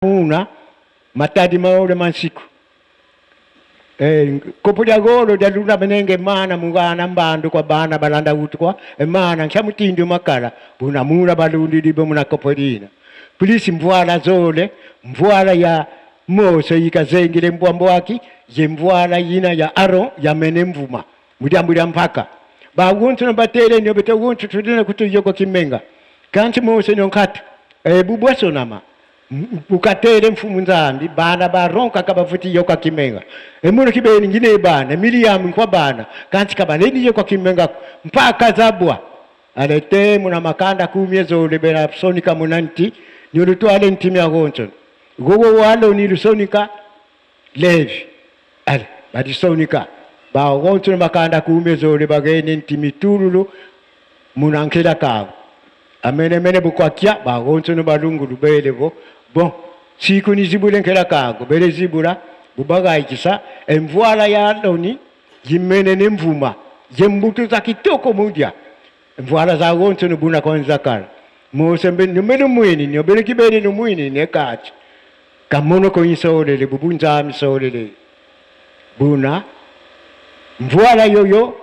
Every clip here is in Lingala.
Muna Matadi maole mansiku kopo lya golo lya lula menenge mana mungana mbandu kwa bana balanda utu kwa mana nkya mutindi makala buna mula balundi libe muna kopo lina polisi mvwala zole mvwala ya Mose ikazengile mbwambo waki ye mvwala yina ya Aaron ya mene mvuma mulyambu lya mpaka baguntu na batere nyo bete guntu tulina kutuyoko kimenga kanti Mose nyonkatu bubwa sonama bukatere mfumu nzambi bana baronka kabavuti yoka kimenga emuno kibeni ngine bana Miriam kwa bana kanti kabaleni yoka kimenga mpaka zabwa alete muna makanda kumye zole bera sonika munanti nyolutwale ntimi agoncho gogo walo ni lusonika levi ale badisonika bagoncho makanda kumye zole bagene ntimi tululu munankela kawo amene mene bukwakia bagoncho no balungu lubele bo bon siku ni zibule nkela kago bele zibula bubaga ikisa emvwala ya loni yimene nemvuma yembuto za kitoko mudia mvwala za goncho no buna kwanza kala mose mbe numene mwini nyo bele kibele no mwini ne kachi kamono ko insolele bubunza misolele buna mvwala yoyo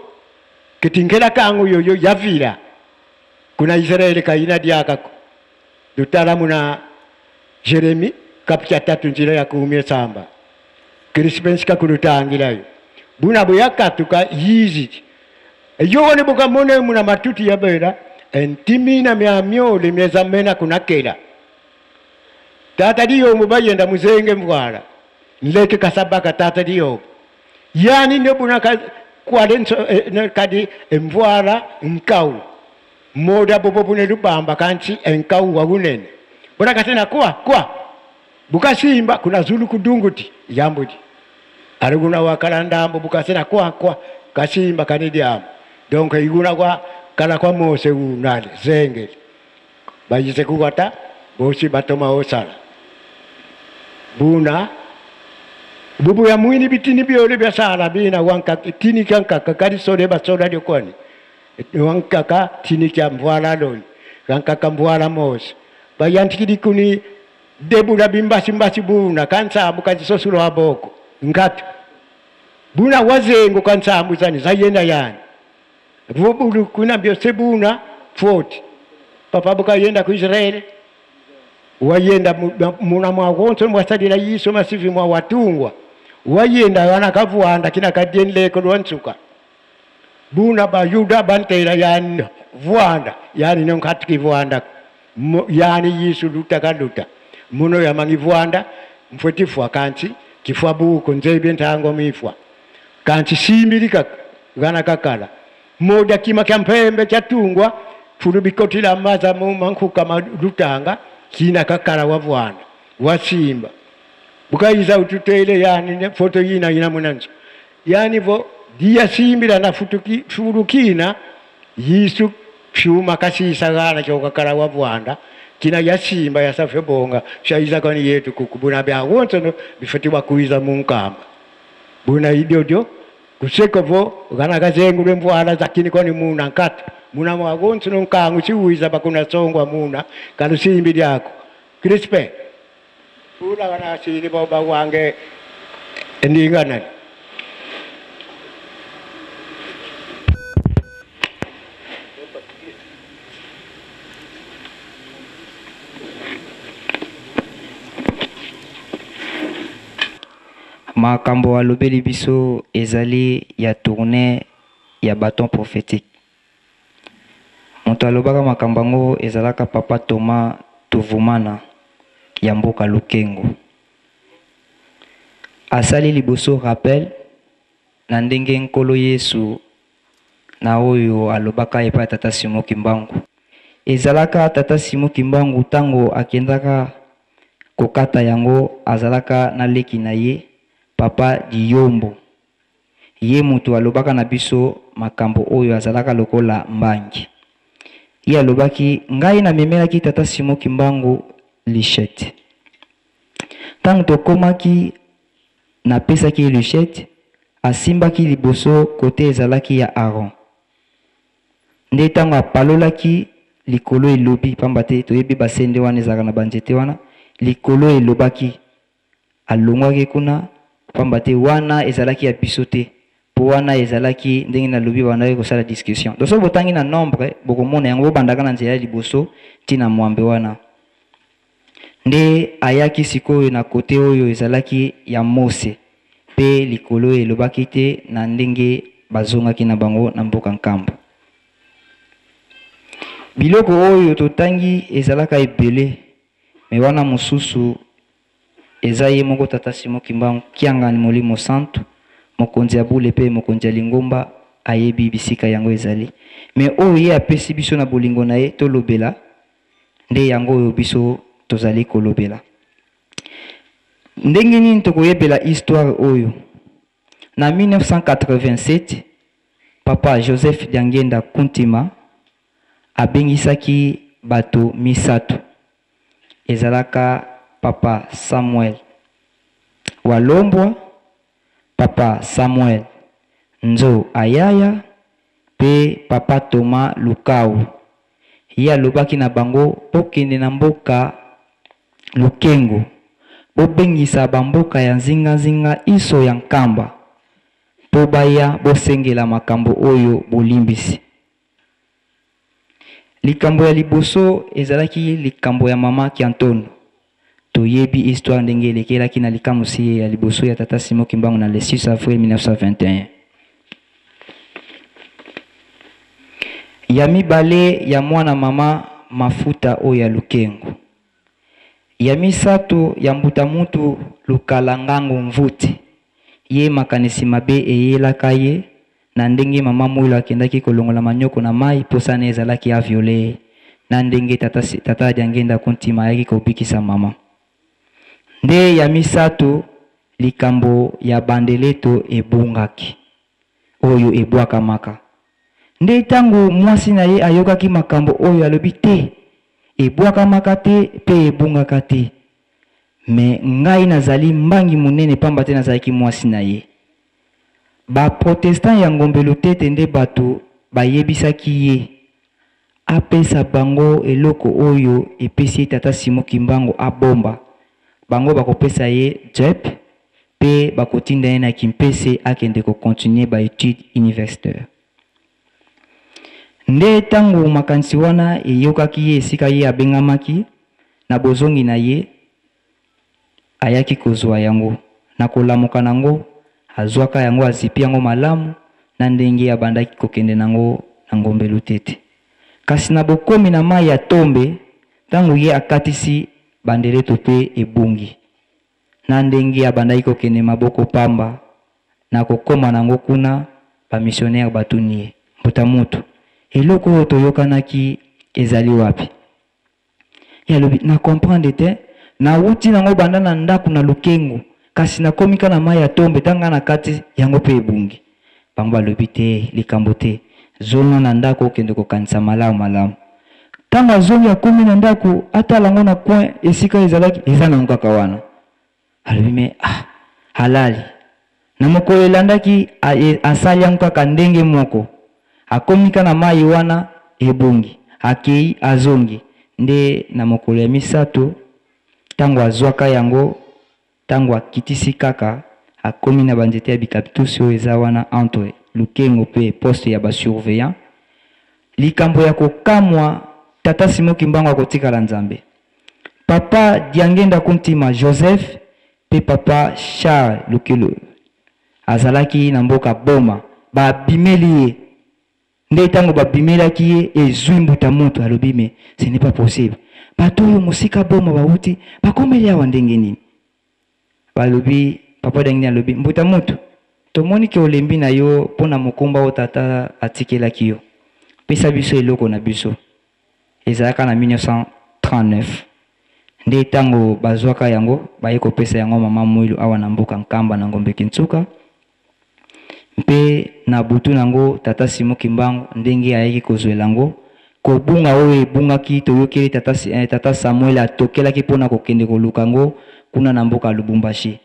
kitinkela kangu yoyo yavila kuna Israeli kaina diakako dutala muna Jeremi kapcha 3 njira ya kuumia samba Crispens kakulutangilayo buna buyakatuka yizi eyo ne bukamone muna matuti yabera entimina mya myole myezamena kunakela tata diyo mubayenda muzenge mvwala nleke kasabaka tata diyo yani ne buna kwalenso kadi mvwala nkau moda bobo bune lubamba kanti enkau wagunene bona katena kwa kwa bukasimba kuna zulu kudunguti yambuti aruguna wakalanda bukasena kwa kwa kasimba kanidiamu donc iguna kwa kala kwa Mose unale zenge bayize kuwata bosi batoma osala buna bubu ya mwini bitini biole bya sala bina wanka tini kanka kakali sole basola lyokoni wankaka tini kya mvwala loni kankaka mvwala Mose bayantikili kuni debula bimbasi mbasi buna kansambu kazisosulo aboko ngatu buna wazengo kansambu zani zayenda yani vubulu kuna byose buna 40 papa bukayenda ku Israeli wayenda muna mwagonso mwasadila yiso masivi mwa watungwa wayenda wana kavuanda kina kadienleko lwansuka buna bayuda bantera yani vuanda yani nonkatiki vuanda yani yisu luta kaluta muno yamangi vuanda mfwetifwa kanti kifwa buko nzebe ntango mifwa kanti simbilika gana kakala moda kima kya mpembe kyatungwa fulubikotila maza mu mankuka malutanga kina kakala wavuanda wasimba bukayiza ututele yani foto yina ina munanzo yani vo dia simbila na futuki fulukina yisu fyuma kasisa gana kyokakala wavuanda kina yasimba yasafe bonga shaiza kwani yetu kukubuna bya wonso bifatiwa kuiza munkamba buna idiodio kuseko vo gana kazengulwe mvwala zakini kwani muna nkata muna mwagonso nkangu chiuiza bakuna songwa muna kalusimbi lyako Crispe fula wana sili boba wange ndingana Makambo alobeli biso ezali ya tournée ya bâton prophétique. Moto alobaka makambo yango ezalaka papa Thomas Tuvumana ya mboka Lukengo. Asali liboso rappel na ndenge nkolo Yesu na oyo alobaka epai tata Simon Kimbangu. Ezalaka tata Simon Kimbangu tango akendaka kokata yango azalaka na leki na ye papa Diyombo. Ye moto alobaka na biso makambo oyo azalaka lokola mbangi. Ye alobaki ngai namemelaki tata Simon Kimbangu lichette. Tango tokomaki napesaki ye lichette, asimbaki liboso kote ezalaki ya Aaron. Nde tango apalolaki likolo elobi, pamba te toyebi basende wana ezalaka na banzete wana, Likolo elobaki. Alongwaki kuna, pamba te wana ezalaki ya biso te, po wana ezalaki ndenge nalobi babandaki kosala discussion. Donc soki botangi na nombre bokomona yango, bobandaka na nzela ya liboso ti na mwambe wana. Nde ayaki sikoyo na kote oyo ezalaki ya Mose, pe likolo elobaki te na ndenge bazongaki na bango na mboka Nkamba. Biloko oyo totangi ezalaka ebele, mais wana mosusu eza ye moko Tata Simon Kimbangu Kiangani Molimo Santu, mokonzi ya bule pe mokonzi ya lingomba ayebi bisika yango ezali. Mais oyo ye apesi biso na bolingo na ye tolobela nde yango oyo biso tozali kolobela. Ndenge nini tokoyebela histoire oyo? Na 1987, Papa Joseph Diangienda Kuntima abengisaki bato misato. Ezalaka Papa Samuel Walombwa, Papa Samuel Nzo Ayaya mpe Papa Thomas Lukau. Ye alobaki na bango, Bokende na mboka Lukengo, bobengisa bamboka ya nzinganzinga inso ya Nkamba mpo baya bosengela makambo oyo bolimbisi. Likambo ya liboso ezalaki likambo ya mama Kiantondo. Toyebi histoire ndenge elekelaki na likamwisi ye ya liboso ya tata Simon Kimbangu na le 6 avril 1921. Ya mibale ya mwana mama Mafuta oyo ya Lukengo. Ya misato ya mbuta mutu Lukala Ngango Mvuti. Ye makanisi mabe eyelaka ye na ndenge mama Muilu akendaki kolongola manioko na mayi posa na ye ezalaki a violer ye na ndenge tata tata Diangienda Kuntima ayaki kobikisa mama. Nde ya misato likambo ya bandeleto ebungaki oyo ebwakamaka. Nde tango mwasi na ye ayokaki makambo oyo alobi te ebwakamaka te pe ebungaka te mais ngai nazali mbangi monene pamba te nazalaki mwasi na ye. Ba protestants ya Ngombe Lutete nde bato bayebisaki ye apesa bango eloko oyo epesi ye tata Simon Kimbangu abomba. Bango bakopesa ye djep pe bakotinda ye na Kimpese akende ko continuer ba etudes universitaires. Nde tango makanisi wana eyokaki ye esika ye abengamaki, na bozongi na ye, Ayaki kozua yango. Na kolamuka na ngo, azuaka yango azipi yango malamu na ndenge abandaki kokende na ngo na Ngombe Lutete. Kasi na bokomi na mayi ya Tombe, tango ye akatisi bandeleto pe ebungi. Na ndenge abandaki kokende maboko pamba, na kokoma na ngo kuna, ba missionnaires batuni ye, Mbuta mutu, eloko oyo toyokanaki ezali wapi? Ye alobi, Na comprendre te, nawuti nango banda na ndaku na Lukengo, kasi nakomi kaka na mayi ya tombe, tango nga nakati, yango pe ebungi. Bango balobi, Te, likambo te, zonga na ndaku okende kokanisa malamu malamu. Tango azongi akomi na ndaku, atala yango na coin esika ezalaki, eza nango kaka wana. Alobi mais ah alali. Na mokolo elandaki asali yango kaka ndenge moko. Akomi ka na mayi wana ebongi. Akeyi azongi. Nde na mokolo ya misato tango azuaka yango, tango akitisi kaka akomi na ba nzete ya bikapitusi oyo eza wana entre Lukengo pe poste ya ba surveillants. Likambo ya kokamwa tata Simon Kimbangu akotikala Nzambe. Papa Diangenda Kuntima Joseph pe papa Charles Lukilu azalaki na mboka Boma ba bimeli ye nde tango ba bimelaki ye ezui mbuta mutu alobi mais ce n'est pas possible bato oyo mosika Boma bawuti bakomeli awa ndenge nini? Balobi papa Diangenda alobi mbuta mutu tomoni ke olembi na yo pona mokumba oyo tata atikelaki yo pesa biso eloko na biso Ezalaka na 1939 nde tango bazuaka yango, baye kopesa yango mama Muilu awa na mboka Nkamba na Ngombe Kinsuka. Mpe na butu nango tata Simon Kimbangu ndenge ayaki kozuela yango, kobunga oyo ebungaki toyokeli tata, tata Samuel atokelaki mpo na kokende koluka yango kuna na mboka Lubumbashi.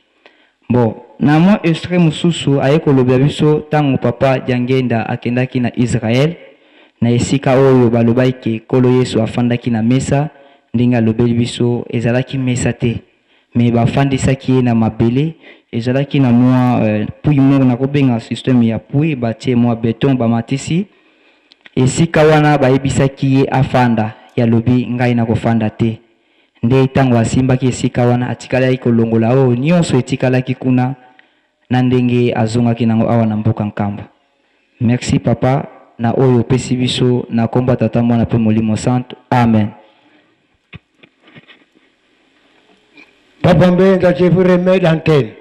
Bon, na mwa extrait mosusu aye kolobela biso tango papa Diangienda akendaki na Israël, na esika oyo balobaki ke Nkolo Yesu afandaki na mesa. Ndenge alobeli biso, ezalaki mesa te, mais bafandisaki ye na mabele. Ezalaki na mwa puits moko, nakobenga système ya puits, batie mwa beton, bamatisi esika wana. Bayebisaki ye afanda, yalobi: "Ngai nakofanda te." Nde ntango asimbaki esika wana, atikalaki kolongola oyo nyonso etikalaki kuna na ndenge azongaki nango awa na mboka Nkamba. Merci papa na oyo opesi biso na nkombo ya Tata, Mwana mpe Molimo Santo. Amen. Papa Mbenza, je vous remets l'antenne.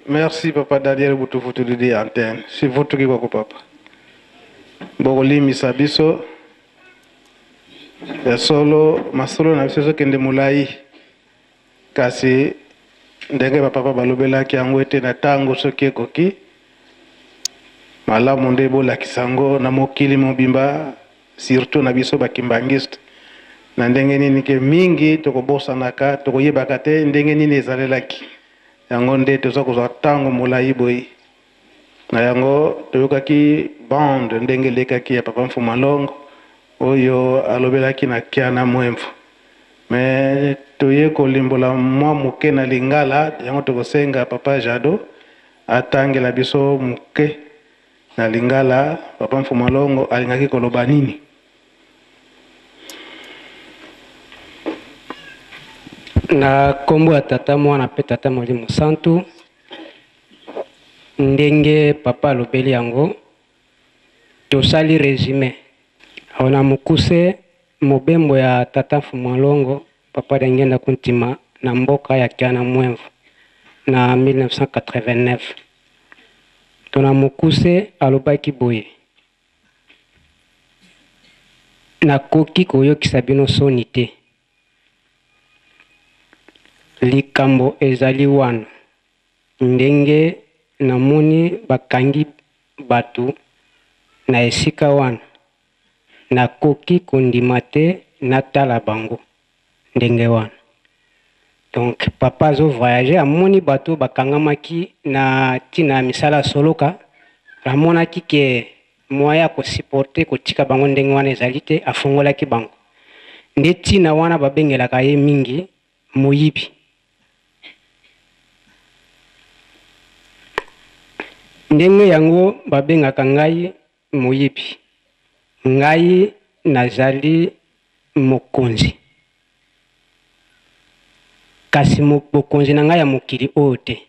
Merci papa Daniel Butufutulidi antenne. Si vutuki kwako papa. Bokolimisa biso ya solo, masolo na biso ezokende molai, kasi ndenge bapapa balobelaki yango ete na ntango soki ekoki malamu nde bolakisa yango na mokili mobimba, surtout na biso bakimbangiste, na ndenge nini ke mingi tokobosanaka, tokoyebaka te ndenge nini ezalelaki. Yango nde toza kozwa ntango molai boye. Na yango toyokaki bande ndenge elekaki ya papa Mfuma Longo oyo alobelaki na Kiana Mwemfu, me toye kolimbola mwa moke na lingala. Yango tokosenga papa Jado atangela biso moke na lingala, papa Mfuma Longo alingaki koloba nini. Na nkombo ya Tata, Mwana mpe Tata Molimo Santu. Ndenge papa alobeli yango, tosali résumé awa na mokuse mobembo ya tata Mfuma Longo, papa Dengenda Kuntima, na mboka ya Kiana Mwenvu na 1989. To na mokuse alobaki boye: "Nakoki koyokisa bino soni te. Likambo ezali wana, ndenge namoni bakangi bato na esika wana, nakoki kondima te natala bango ndenge wana." Donc papa azovoyage, amoni bato bakangamaki na ntina ya misala ya soloka. Amonaki ke moyen ya kosupporter kotika bango ndenge wana ezali te, afungolaki bango. Nde ntina wana babengelaka ye mingi moyibi. Ndenge yango babengaka ngai moyibi, ngai nazali mokonzi, kasi bokonzi na ngai ya mokili oyo te,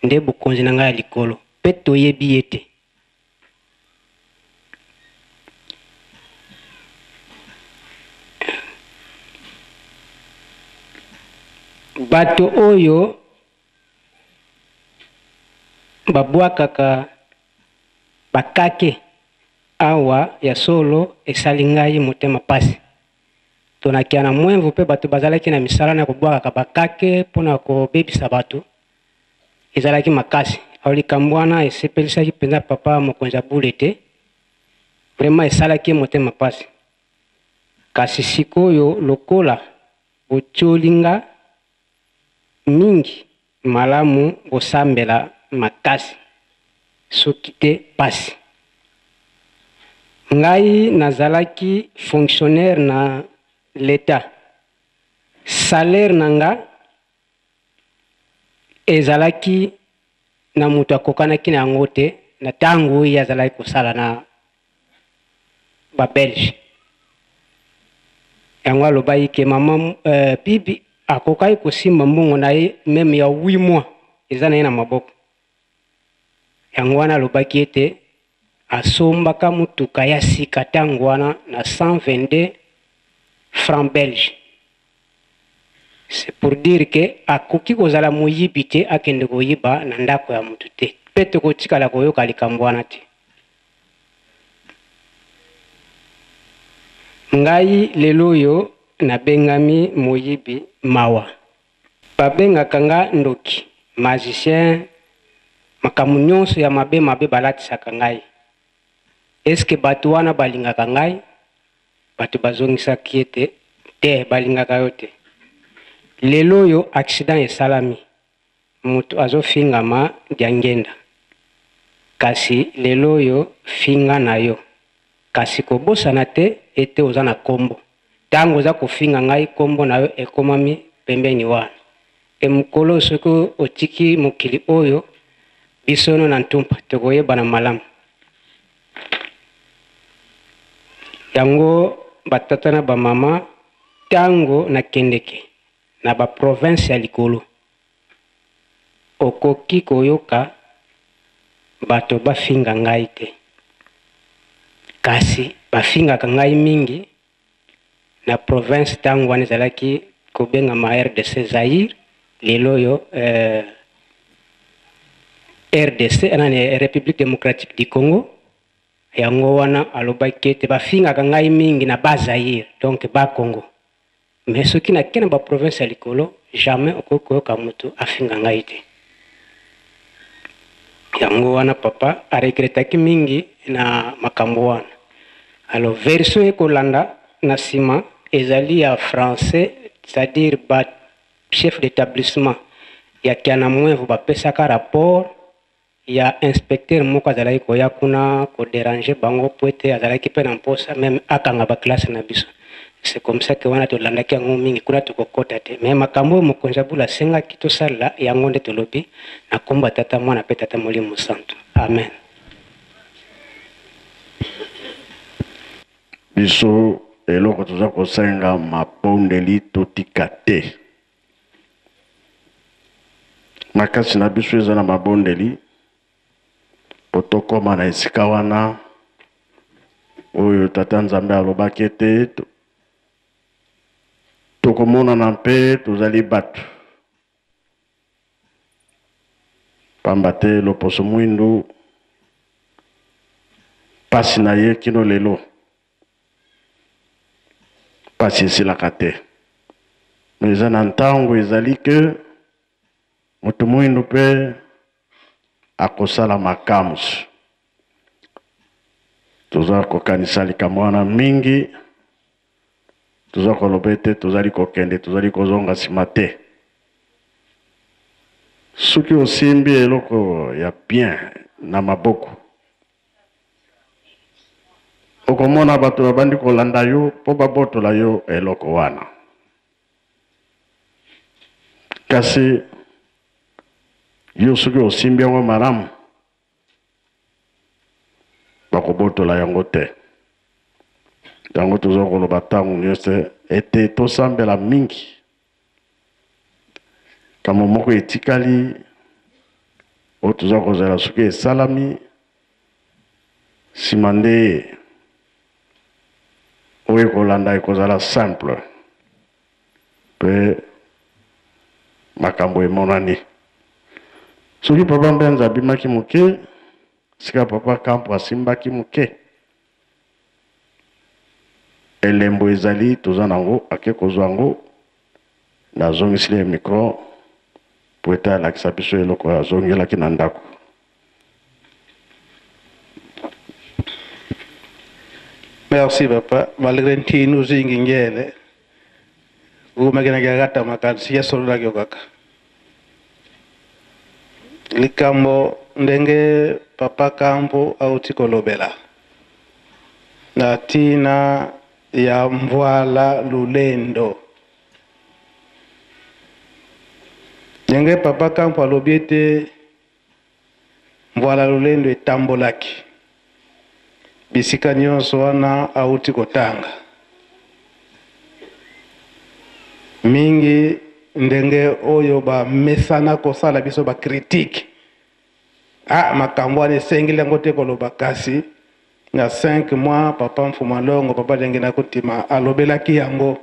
nde bokonzi na ngai ya likolo, mpe toyebi ye te. Bato oyo babwakaka bakake awa ya solo, esali ngai motema pasi. Tonakia na Mwenvu mpe bato bazalaki na misala na kobwakaka bakake mpona kobebisa bato, ezalaki makasi. Awa likambo wana esepelisaki mpenza papa mokonzi ya bule te, vraiment esalaki ye motema pasi. Kasi sikoyo lokola botioli nga mingi, malamu bosambela makasi, soki te pasi. Ngai nazalaki fonctionnaire na l'État, salaire na nga ezalaki na moto akokanaki na yango te na ntango oyo ye azalaki kosala na Babelge. Yango alobaki ke mama Bibi akokaki kosimba mbongo na ye même ya 8 mois, eza na ye na maboko. Yango wana alobaki ete asombaka motuka ya sika ntango wana na 122 francs belge. C'est pour dire ke akoki kozala moyibi te, akende koyiba na ndako ya motu te, mpe tokotikala koyoka likambo wana te. Ngai lelo oyo nabengami moyibi, mawa. Babengaka nga ndoki, magicien, makambo nyonso ya mabe mabe balatisaka ngai. Eske bato wana balingaka ngai? Bato bazongisaki ete te, balingaka yo te. Lelo oyo accident esalami, moto azofingama Diangenda, kasi lelo oyo finga na yo. Kasi kobosana te ete oza na kombo. Tango oza kofinga ngai, kombo na yo ekomami pembeni wana. Pe mokolo soki otiki mokili oyo, biso no na Ntumpa tokoyebana malamu. Yango ba tata na ba mama, tango nakendeke na ba province ya likolo, okoki koyoka bato bafinga ngai te. Kasi bafingaka ngai mingi na province tango wana ezalaki kobengama rdc Zaïre, lelo oyo rdc nani Republique democratique du Congo. Yango wana alobaki ete bafingaka ngai mingi na bas Zaïre, donc bas Congo. Mais soki nake na ba province ya likolo, jamais okoki koyoka mutu afinga ngai te. Yango wana papa a regrettaki mingi na makambo wana. Alors version ekolanda na sima ezali ya français, c'est-à-dire ba chef d'établissement ya Kianamwevu bapesaka rapport ya inspecteur moko azalaki koya kuna ko deranger bango po ete azalaki pe na mposa meme akanga ba classe na biso. C'est comme ça que wana tolandaki yango mingi, kuna tokokota te mais makambo oyo mokonzi ya bula asengaki tosalela yango nde tolobi na kombo ya Tata, Mwana pe Tata Molimo Santu. Amen. Biso eloko toza kosenga mabondeli totika te. Makasi na biso eza na mabondeli po tokoma na esika wana oyo Tata Nzambe alobaki ete tokomonana mpe tozali bato. Pamba te loposo mwindu pasi na ye kino lelo. Pasi esilaka te. Mais eza na ntango ezali que moto mwindu mpe akosala makamsu. Toza kokanisa likambo wana mingi, toza koloba ete tozali kokende, tozali kozonga nsima te. Soki osimbi eloko ya bien na maboko, Okomona bato babandi kolanda yo mpo babotola yo eloko wana. Kasi yo soki osimbi yango malamu, bakobotola yango te. Yango toza koloba ntango nyonso ete tosambela mingi. Likambo moko etikali oyo toza kozela soki esalami nsima nde oyo ekolanda ekozala simple mpe makambo emonani. Soki papa Mbenza abimaki moke, sika papa Kampo asimbaki moke, Elembo ezali toza nango ake kozwa yango nazongisili ye micro po ete alakisa biso eloko oyo azongelaki na ndako. Merci papa, malgré ntinu zingi ngele umekena kata makanisi ya solo nakyo kaka likambo ndenge papa Kampo auti kolobela na tina ya mvwala lulendo. Ndenge papa Kampo alobi ete mvwala lulendo etambolaki bisika nyonso wana auti kotanga mingi, ndenge oyo bamesana kosala biso ba critique, ah, makambo wana esengeli yango te koloba. Kasi na 5 mois papa Mfuma Longo, papa ndenge na kotima alobelaki yango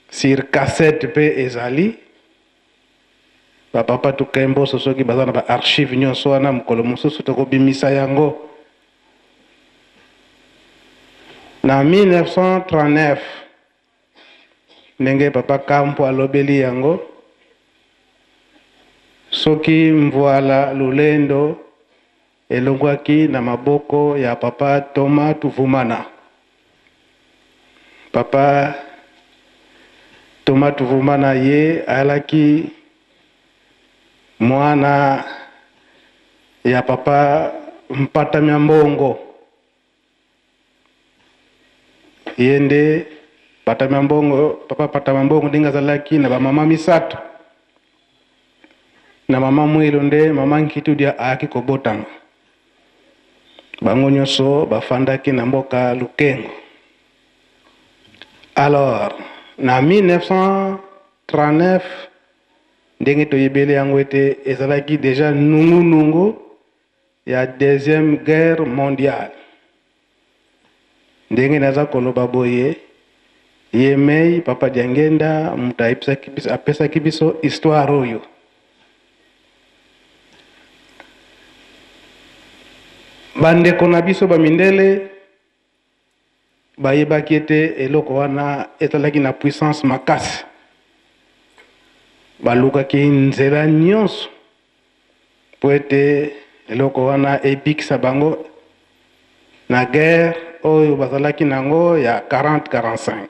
sur cassette mpe ezali bapapa Tukemboso soki baza na ba archive nyonso wana, mokolo mosusu tokobimisa yango. Na 1939, ndenge papa Kampo alobeli yango, soki mvwala lulendo elongwaki na maboko ya papa Thomas Tuvumana. Papa Thomas Tuvumana ye alaki mwana ya papa Mpata Mbongo. Ye nde Patama Mbongo, papa Patama Mbongo ndenge azalaki na bamama misato. Na mama Mwelo nde mama Nkitudia ayaki kobotama. Bango nyonso bafandaki na mboka Lukengo. Alors, na 1939, ndenge toyebeli yango ete ezalaki deja nungunungu ya deuxième guerre mondiale. Ndenge naza koloba boye, ye mei papa Diangenda moto ayebisaki biso, apesaki biso histoire oyo. Bandeko na biso ba mindele bayebaki ete eloko wana ezalaki na puissance makasi, balukaki nzela nyonso mpo ete eloko wana ebikisa bango na guerre oyo bazalaki nango ya 40-45.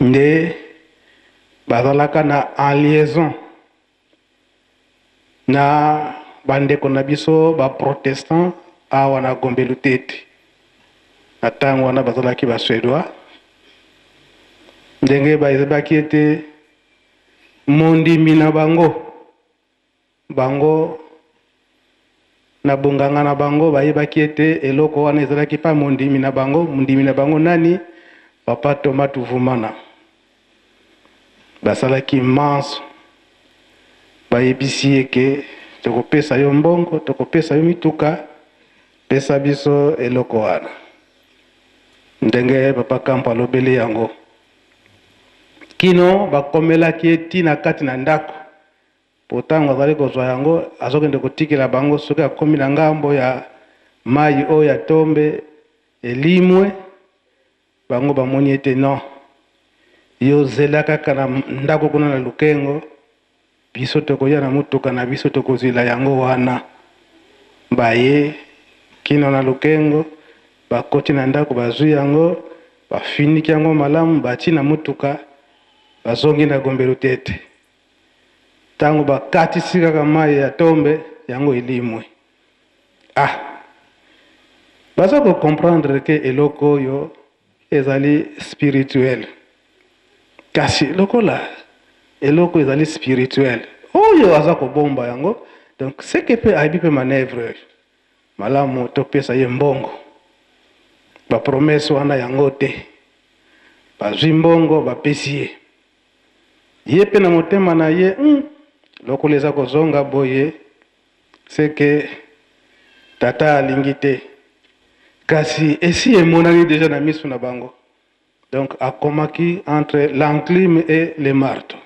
Nde bazalaka na en liaison na bandeko na biso ba protestant awa na Gombe Lutete. Na ntango wana bazalaki ba Suédois, ndenge bayebaki ete mondimi na bango, bango na bonganga na bango bayebaki ete eloko wana ezalaki pa mondimi na bango. Mondimi na bango nani? Papa Thomas Tuvumana. Basalaki manso, bayebisi ye ke tokopesa yo mbongo, tokopesa yo mituka, pesa biso eloko wana. Ndenge papa Kampo alobeli yango, kino bakomelaki ye ti na kati na ndako, po tango azali kozwa yango azokende kotikela bango. Soki akomi na ngambo ya mai oyo ya tombe elimwe, bango bamoni ete non, yo zela kaka na ndako kuna na Lukengo, biso tokoya na motuka na biso tokozwila yango wana. Baye kino na Lukengo, bakoti na ndako, bazwi yango, bafiniki yango malamu, bati na motuka, bazongi na Gombe Lutete. Tango bakatisi kaka mai ya tombe, yango elimwe. Ah, baza ko comprendre ke eloko oyo ezali spirituel. Kasi lokola eloko ezali spirituel, oyo aza kobomba yango, donc c'est que pe ayebi pe manœuvre oyo. Malamu topesa ye mbongo. Ba promesse wana yango te. Bazwi mbongo bapesi ye. Ye pe na motema na ye, lokola eza kozonga boye, c'est que tata alingi te. Kasi esi emonani deja na misu na bango. Donc akomaki entre l'enclume et le marteau.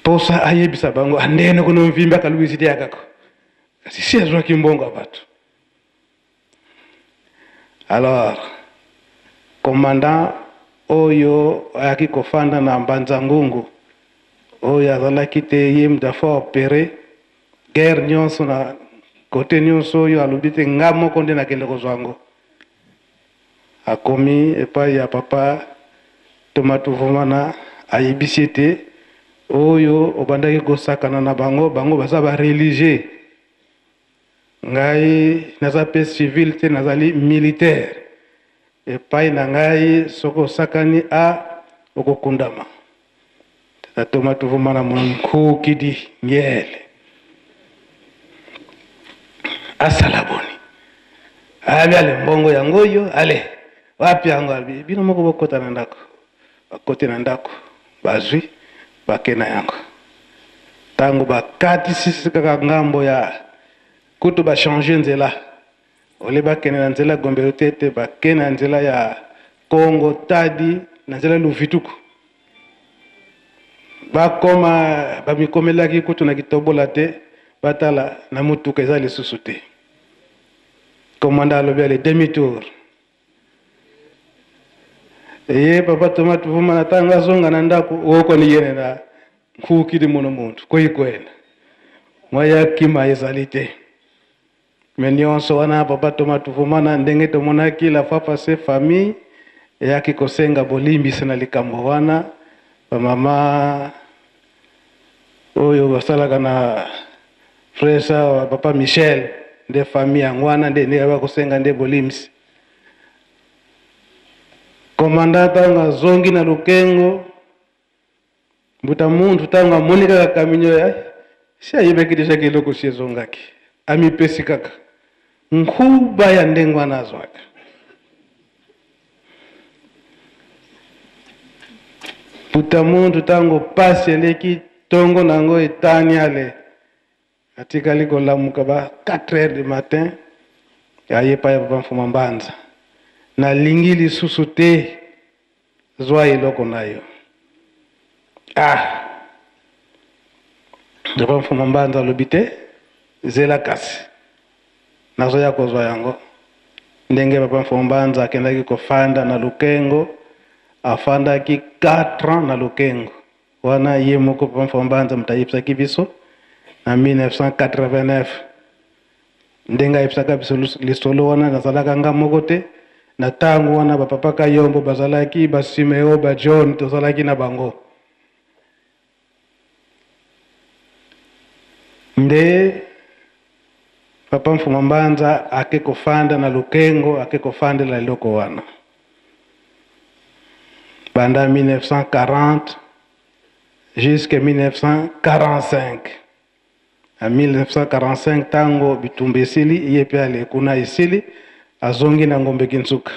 Posa ayebisa bango andene kono mvimba kaluisi te akako. Kasi si azwaki mbongo ya bato. Alors commandant oyo ayaki kofanda na Mbanza Ngungu, oyo azalaki te ye mutu afo opérer guerre nyonso na côté nyonso, oyo alobi te nga moko nde nakende kozwa yango. Akomi epai ya papa Thomas Tuvumana, ayebisi ete oyo obandaki kosakana na bango, bango baza ba religieux, ngai naza pe civil te, nazali militaire. Epai na ngai soki osakani a okokundama. Tata Thomas Tuvumana monkukidi ngele asala boni, abi ale mbongo yango oyo, ale wapi yango, abi bino moko bokota na ndako. Bakoti na ndako, bazwi, bake na yango. Tango bakatisi kaka ngambo ya kutu, ba changer nzela, ole bakende na nzela Gombe Lutete, bake na nzela ya Kongo Tadi, na nzela Luvituku. Bakoma bamikomelaki kutu na kitobola te, batala na mutuka eza lisusu te. Commandant alobi ale demi tour. Ye papa Thomas Tuvuma na tango azonga na ndako, okoni yene na nkukili mono muntu koyikwena mwaya kima ezali te. Me nyonso wana papa Thomas Tuvuma na ndenge tomonaki la fois passée, famille eyaki kosenga bolimbisi na likambo wana. Ba mama oyo basalaka na frère awa, papa Michel. Nde famille yango wana nde ndenge bakosenga nde bolimbisi. Commandant ntango azongi na Lukengo, mbuta muntu ntango amoni kaka kaminyo ya si ayebaki deja ke eloko si ezongaki, amipesi kaka nkuba ya ndenge wana azwaka. Mbuta muntu ntango pasi eleki tongo na yango etani ale atikali kolamuka ba 4 heures du matin, aye epai ya papa Mfuma Mbanza, nalingi lisusu te, zwa eloko na yo. Ah, papa Mfuma Mbanza alobi te, zela kasi nazoya kozwa yango. Ndenge papa Mfuma Mbanza akendaki kofanda na Lukengo, afandaki 4 ans na Lukengo wana, ye moko papa Mfuma Mbanza moto ayebisaki biso na 1989. Ndenge ayebisaka biso lisolo wana, nazalaka nga moko te na ntango wana. Bapapa Kayombo bazalaki, basimeo, bajohn, tozalaki na bango. Nde papa Mfuma Mbanza ake kofanda na Lukengo, ake kofandela eloko wana banda 1940 jusque 1945. Na 1945, ntango bitumba esili, ye mpe ale kuna esili, azongi na Ngombe Kinsuka.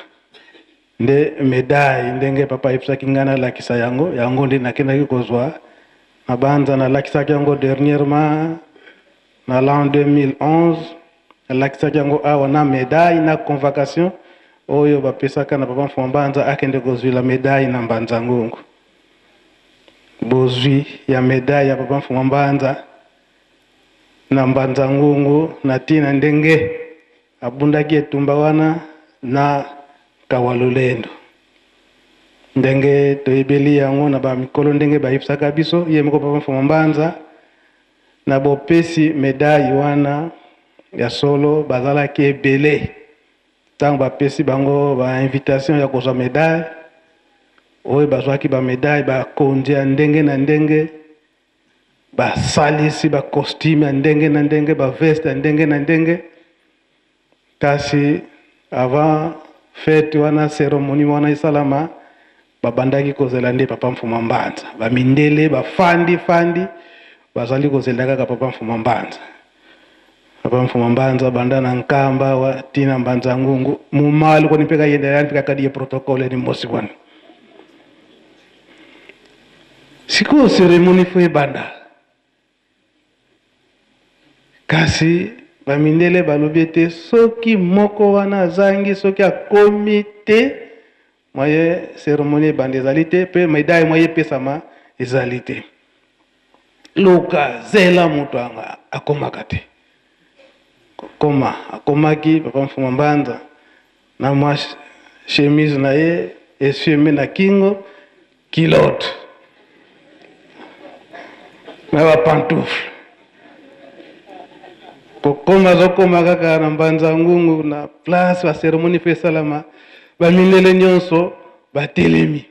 Nde médaille ndenge papa ayebisaki ngai nalakisa yango, yango nde nakendaki kozwa na Banza. Nalakisaki yango dernièrement na l'an 2011, nalakisaki yango awa na médaille na convocation oyo bapesaka na papa Mfuma Mbanza akende kozwila médaille na Mbanza Ngungu. Bozwi ya médaille ya papa Mfuma Mbanza na Mbanza Ngungu na ntina ndenge abundaki etumba wana na Kawalulendo, ndenge toyebeli yango na bamikolo, ndenge bayebisaka biso, ye moko papa Mfuma Mbanza na bopesi médaille wana. Ya solo, bazalaki ebele ntango bapesi bango bainvitation ya kozwa médaille. Oyo bazwaki bamédaille, bakonzi ya ndenge na ndenge, basalisi bacostume ya ndenge na ndenge, baveste ya ndenge na ndenge. Kasi avant fête wana, cérémonie wana esalama, babandaki kozela nde papa Mfuma Mbanza. Bamindele bafandi fandi, bazali kozela kaka papa Mfuma Mbanza. Papa Mfuma Mbanza banda na Nkamba wa tina Mbanza Ngungu mumalu koni mpeka yenda yani mpeka kadi ya protocole ni mosi wana. Sikoyo cérémonie fo ebanda, kasi bamindele balobi ete soki moko wana azangi, soki akomi te, moyen cérémonie ebanda ezali te, mpe médaille moyen epesama ezali te. Luka zela moto yango akomaka te. Koma akomaki, papa Mfuma Mbanza na mwa chemise na ye essuie na kingo, culotte na bapantoufle. Kokoma azokoma kaka na Mbanza Ngungu, na place bacérémonie mpe esalama, bamindele nyonso batelemi.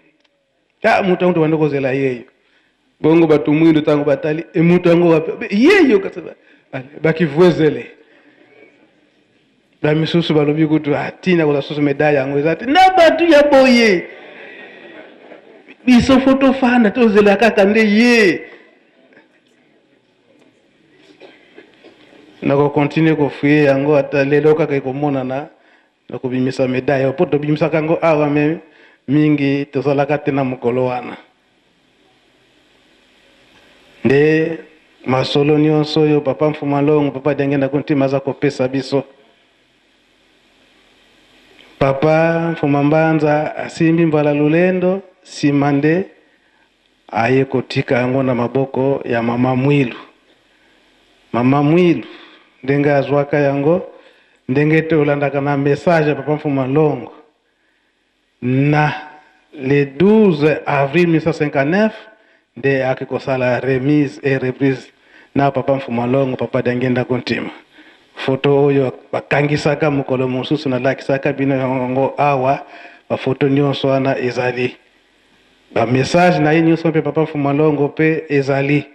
Ka moto yango tobandi kozela yeyo. Bongo bato mwindo ntango batali e moto yango wapi yeyo, kasi bakivwezele. Bamisusu balobi kutu atina kozwa susu médaille yango eza te na bato ya boye. Biso fo tofanda tozela kaka nde ye. Nakocontinuer kofouiller yango ata lelo kaka ekomonana na kobimisa médaille, mpo tobimisaka yango awa, me mingi tozalaka te na mokolo wana. Nde masolo nyonso oyo papa Mfuma Longo, papa Diangenda Kuntima aza kopesa biso, papa Mfuma Mbanza asimbi mbala lolendo, nsima nde aye kotika yango na maboko ya mama Mwilu. Mama Mwilu ndenge azwaka yango, ndenge tolandaka na message ya papa Mfuma Longo na le 12 avril 1959, nde ake kosala remise et reprise na papa Mfuma Longo, papa Diangenda Kuntima. Foto oyo bakangisaka mokolo mosusu, nalakisaka bino yango awa. Bafoto nyonso wana ezali bamessage na ye nyonso, mpe papa Mfuma Longo mpe ezali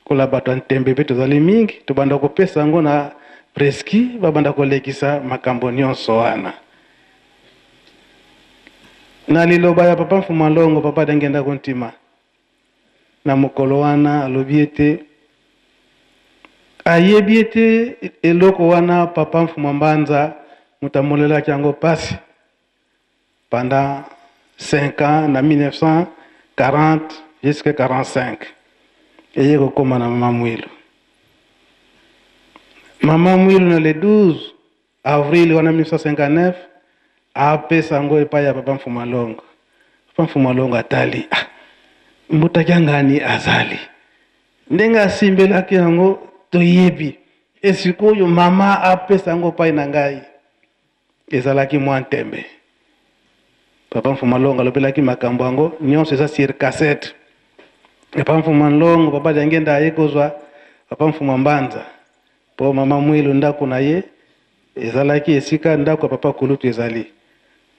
kola. Bato ya ntembe mpe tozali mingi, tobanda kopesa yango na. Preski babanda kolekisa makambo nyonso wana. Na liloba ya papa Mfuma Longo, papa Dengenda Kontima, na mokolo wana alobi ete ayebi ete eloko wana papa Mfuma Mbanza moto amolelaki yango pasi pendant 5 ans na 1940 jusqu'à 45 eye kokóma na mama Mwilu. Mama Mwilu na le 12 avril wana 1959 apesa yango epai ya papa Mfuma Longo. Papa Mfuma Longo atali, ah, mbutaki angani azali ndenge asimbelaki yango toyebi, esikoyo mama apesa yango epai na ngai ezalaki mwa ntembe. Papa Mfuma Longo alobelaki makambo yango nyonso eza sur cassette. Papa Mfuma Longo, papa Diangenda aye kozwa papa Mfuma Mbanza po mama Mwilu ndako na ye ezalaki esika ndako ya papa Kulutu ezali.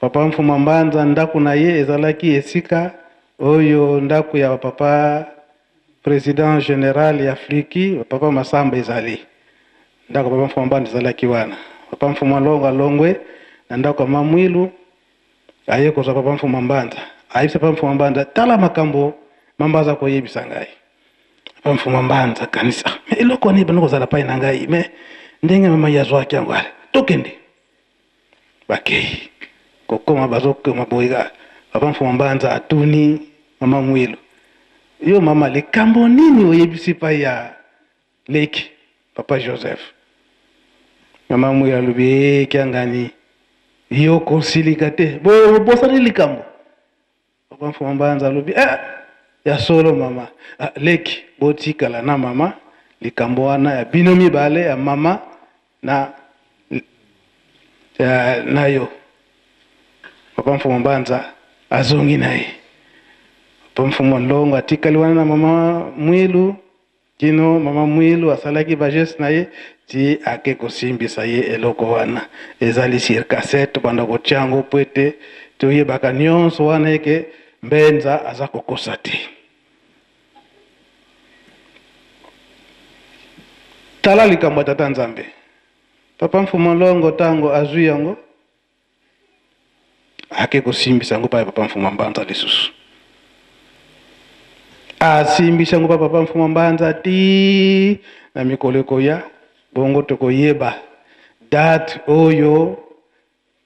Papa Mfuma Mbanza ndako na ye ezalaki esika oyo ndako ya papa président général ya Fliki papa Masamba ezali. Ndako papa Mfuma Mbanza ezalaki wana. Papa Mfuma Longo alongwe na ndako ya mama Mwilu aye kozwa papa Mfuma Mbanza. Ayebisa papa Mfuma Mbanza, tala makambo mama aza koyebisa ngai. Papa Mfuma Mbanza kanisa, mais eloko wana ebanda kozala pai na ngai, mais ndenge mama ye azwaki yango, ale tokende. Bakei kokoma, bazokoma boye, papa Mfuma Mbanza atuni mama Mwilu, yo mama likambo nini oyebisi pai ya leki papa Joseph? Mama Mwilu alobi, kiangani yo kosilika te, bosani likambo. Papa Mfuma Mbanza alobi, ya solo mama, leki botikala na mama likambo wana ya bino mibale ya mama na na yo. Papa Mfuma Mbanza azongi na ye. Papa Mfuma Longo atikali wana na mama Mwilu kino mama Mwilu asalaki ba geste na ye ti ake kosimbisa ye eloko wana. Ezali sur cassette, banda kotia yango po ete toyebaka nyonso wana eke Mbenza aza kokosa te. Tala likambo ya tata Nzambe. Papa Mfuma Longo tango azwi yango ake kosimbisa yango pa papa Mfuma Mbanza lisusu. Asimbisa yango pa papa Mfuma Mbanza ti na mikolo ekoya, bongo tokoyeba date oyo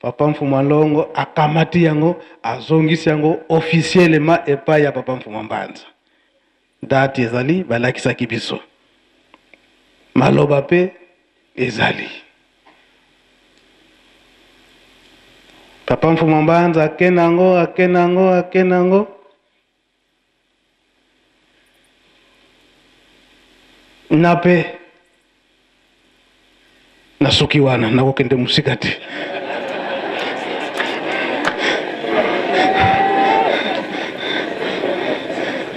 papa Mfuma Longo akamati yango azongisi yango officiellement epai ya papa Mfuma Mbanza. Date ezali balakisaki biso, maloba pe ezali. Papa Mfuma Mbanza akenango akenango akenango na pe nasuki wana, nakokende mosika te.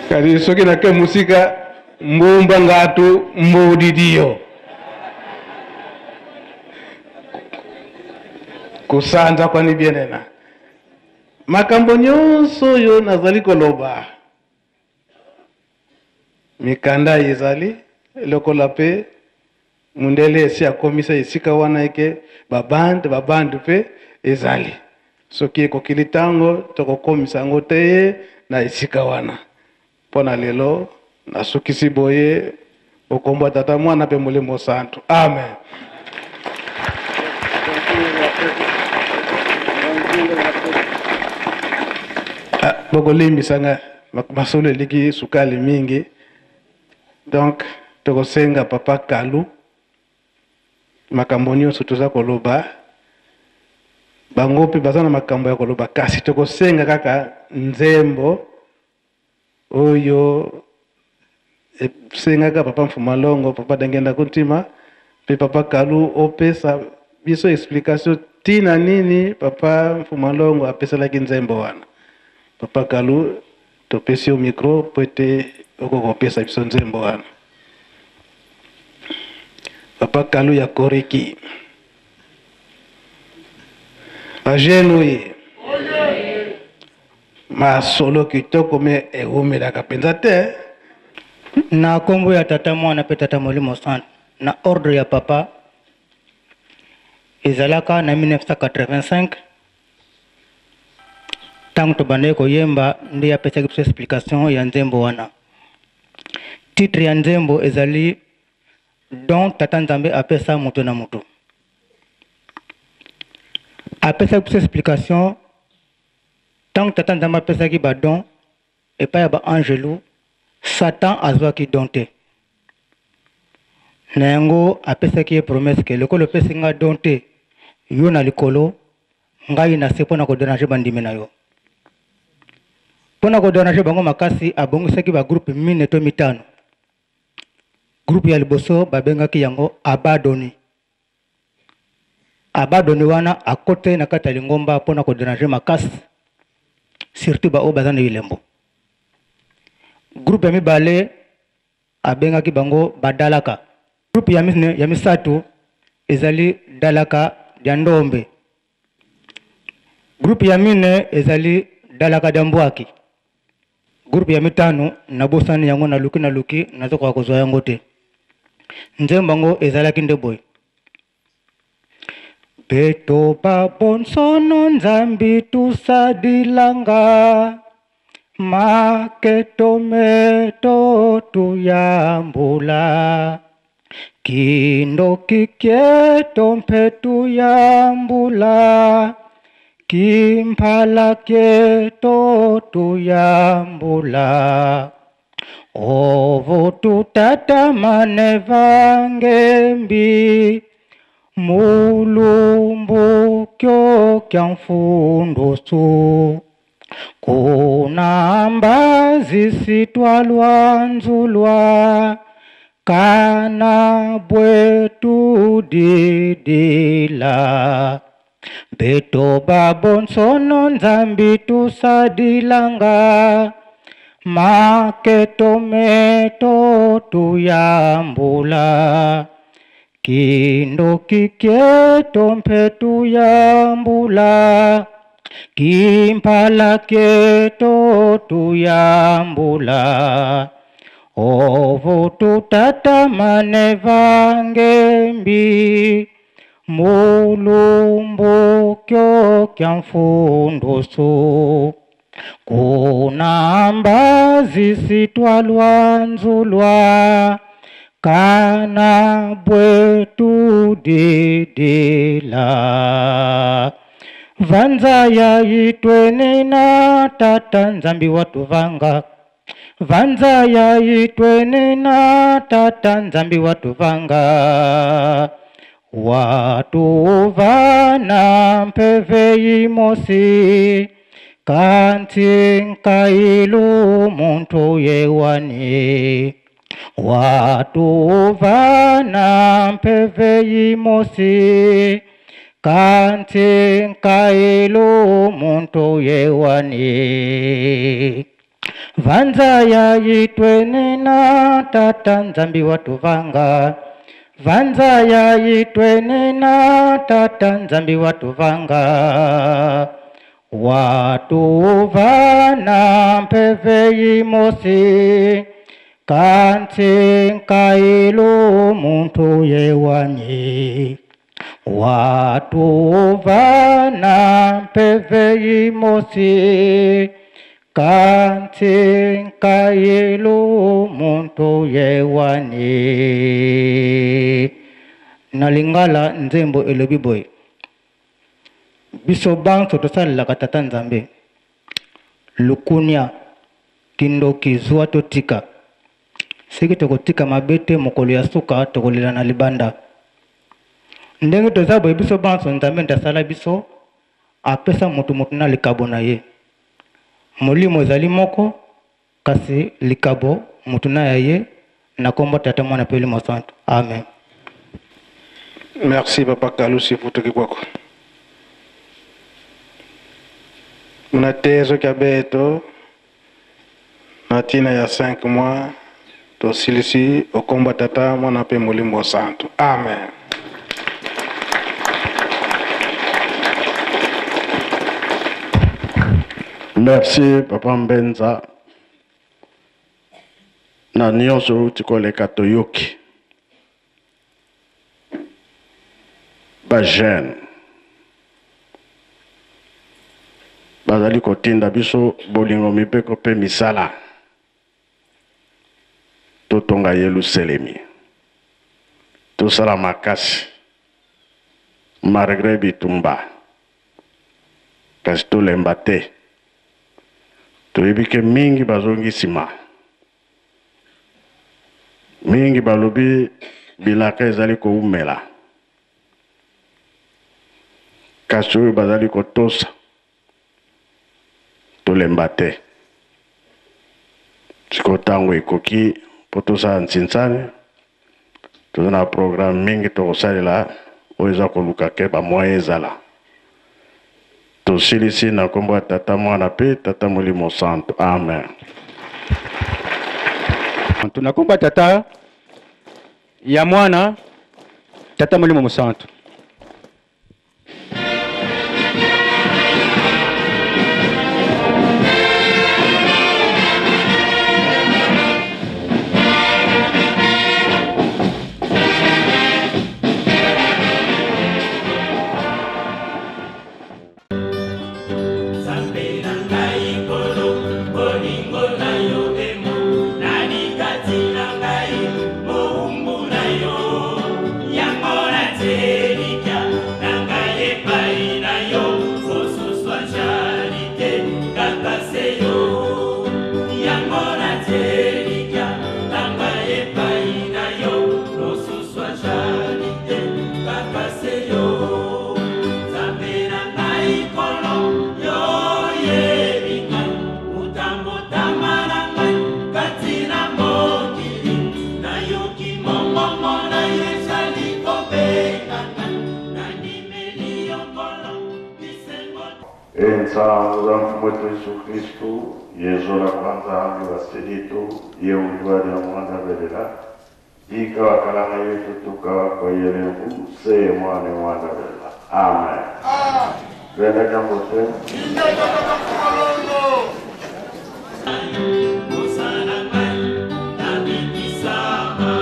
Kadi soki nake mosika mbumba ngatu mbodidio kosanza kwani bienena makambo nyonso oyo nazali koloba mikanda ezali lokola pe mundele esi akomisa esika wana eke babande babande pe ezali soki ekokili ntango tokokomisa yango te na esika wana. Mpo na lelo nasukisi boye okombwa tata mwana pe molimo santu. Amen. Bokolimbisa nga masolo eliki sukali mingi. Donc tokosenga papa Kalu makambo nyonso toza koloba bango pe baza na makambo ya koloba, kasi tokosenga kaka nzembo oyo esengaka papa Mfuma Longo, papa Dengenda Kuntima pe papa Kalu opesa biso explication tina nini papa Mfuma Longo apesalaki nzembo wana. Papa Kalu topesi yo micro po ete okokopesa biso nzembo wana. Papa Kalu ya Koriki. Ba jeune oye. Masolo kitoko me ewumelaka mpenza te. Na kombo ya tata mwana pe tata molimo santu, na ordre ya papa Ezalaka na 1985 ntango tobandaki koyemba nde apesaki biso explication ya nzembo wana. Titre ya nzembo ezali Don Tata Nzambe apesa moto na moto. Apesaki biso explication ntango Tata Nzambe apesaki ba don epai ya ba angelu, Satan azwaki don te. Na yango apesaki ye promesse ke lokola opesi nga don te, yo na likolo, ngai na se mpo na koderange bandimi na yo. Mpo na koderange bango makasi, abongisaki ba groupe mine to mitano. Groupe ya liboso babengaki yango Abadoni. Abadoni wana akotaki na kati ya lingomba mpo na koderange makasi, surtout baoyo baza na bilembo. Groupe ya mibale abengaki bango badalaka. Groupe ya misato ezali dalaka ya ndombe. Groupe ya mine ezali dalaka ya mbwaki. Groupe ya mitano nabosani yango, naluki naluki nazokoka kozwa yango te. Nzembo yango ezalaki nde boye: Beto ba bonsono Nzambi tusadilanga maketo meto tuyambula kindoki kieto mpe tuyambula kimpala kieto tuyambula ovu tutatamane vangembi mulumbu kyo kya mfundusu kuna mbazi sitwalwanzulwa kana bwetu didila beto babonsono Nzambi tusadilanga maketo meto tuyambula kindoki kieto mpe tuyambula kimpala kieto tuyambula ovu tutatamane vangembi mulumbu kyo kya mfundusu kuna mbazi sitwalwanzulwa kana bwetu didila vanza ya itweni na tata Nzambi watu vanga vanza ya itweni na tata Nzambi watu vanga watu vana mpeve imosi kanti nkailu muntu yewani watu vana mpeve imosi kanti nkailu muntu yewani vanza ya itweni na tata Nzambi watu vanga vanza ya itweni na tata Nzambi watu vanga watu vana mpeve imosi kanti nkailu muntu yewani watu vana mpeve imosi kanti nkailu muntu yewani. Na lingala nzembo elobi boye: biso banso tosalelaka tata Nzambe lukunia kindoki zwa totika soki tokotika mabe te mokolo ya suka tokolela na libanda. Ndenge toza boye biso banso Nzambe nde asala biso, apesa motu motu na likabo na ye. Molimo ezali moko kasi likabo motu na ya ye, na kombo Tata Mwana mpe Molimo Santu. Amen. Merci papa Kalusi Futuki kwako. Muna tezo kya beto na tina ya 5 mois tosilisi okomba tata mwana mpe Molimo Santu. Amen. Merci papa Mbenza na nyonso outi koleka toyoki. Ba jeunes bazali kotinda biso bolingo, mibeko mpe misala. Totonga Yelusalemi, tosala makasi malgré bitumba, kasi tolemba te. Toyebi ke mingi bazongi nsima, mingi balobi bilaka ezali koumela, kasi oyo bazali kotosa, tolemba te. Sikoyo ntango ekoki mpo tosala nsinsani. Toza na programme mingi tokosalela oyo eza koluka ke bamoyen ezala. Tosilisi na nkombo ya Tata, Mwana mpe Tata Molimo Santo. Amen. Na nkombo ya Tata, ya Mwana, Tata Molimo Mosantu. Nzambe na ngai Nkolo, bolingo na yo emonani kati na ngai, mowumbu na yo. Yango natie elikya na ngai epai na yo, mosusu ajali te, kaka se yo. Yango natie elikya na ngai epai na yo, mosusu ajali te, kaka se yo. Nzambe na ngai Nkolo, yo oyebi ngai, otambotama na ngai kati na mokili. Nayoki mongongo na yo ezali kobenga ngai, nandimeli yo Nkolo, bisengo. Ensangu za Mfumu wetu Yesu Kristu, yezola kwa Nzambi wa Spiritu, ye udi wa lya mwana belela, dika wa kalanga yetu tuka wa kwa yelengu, se mwane mwana belela. Amen. Twende kambote. Kosala ngai nabikisama.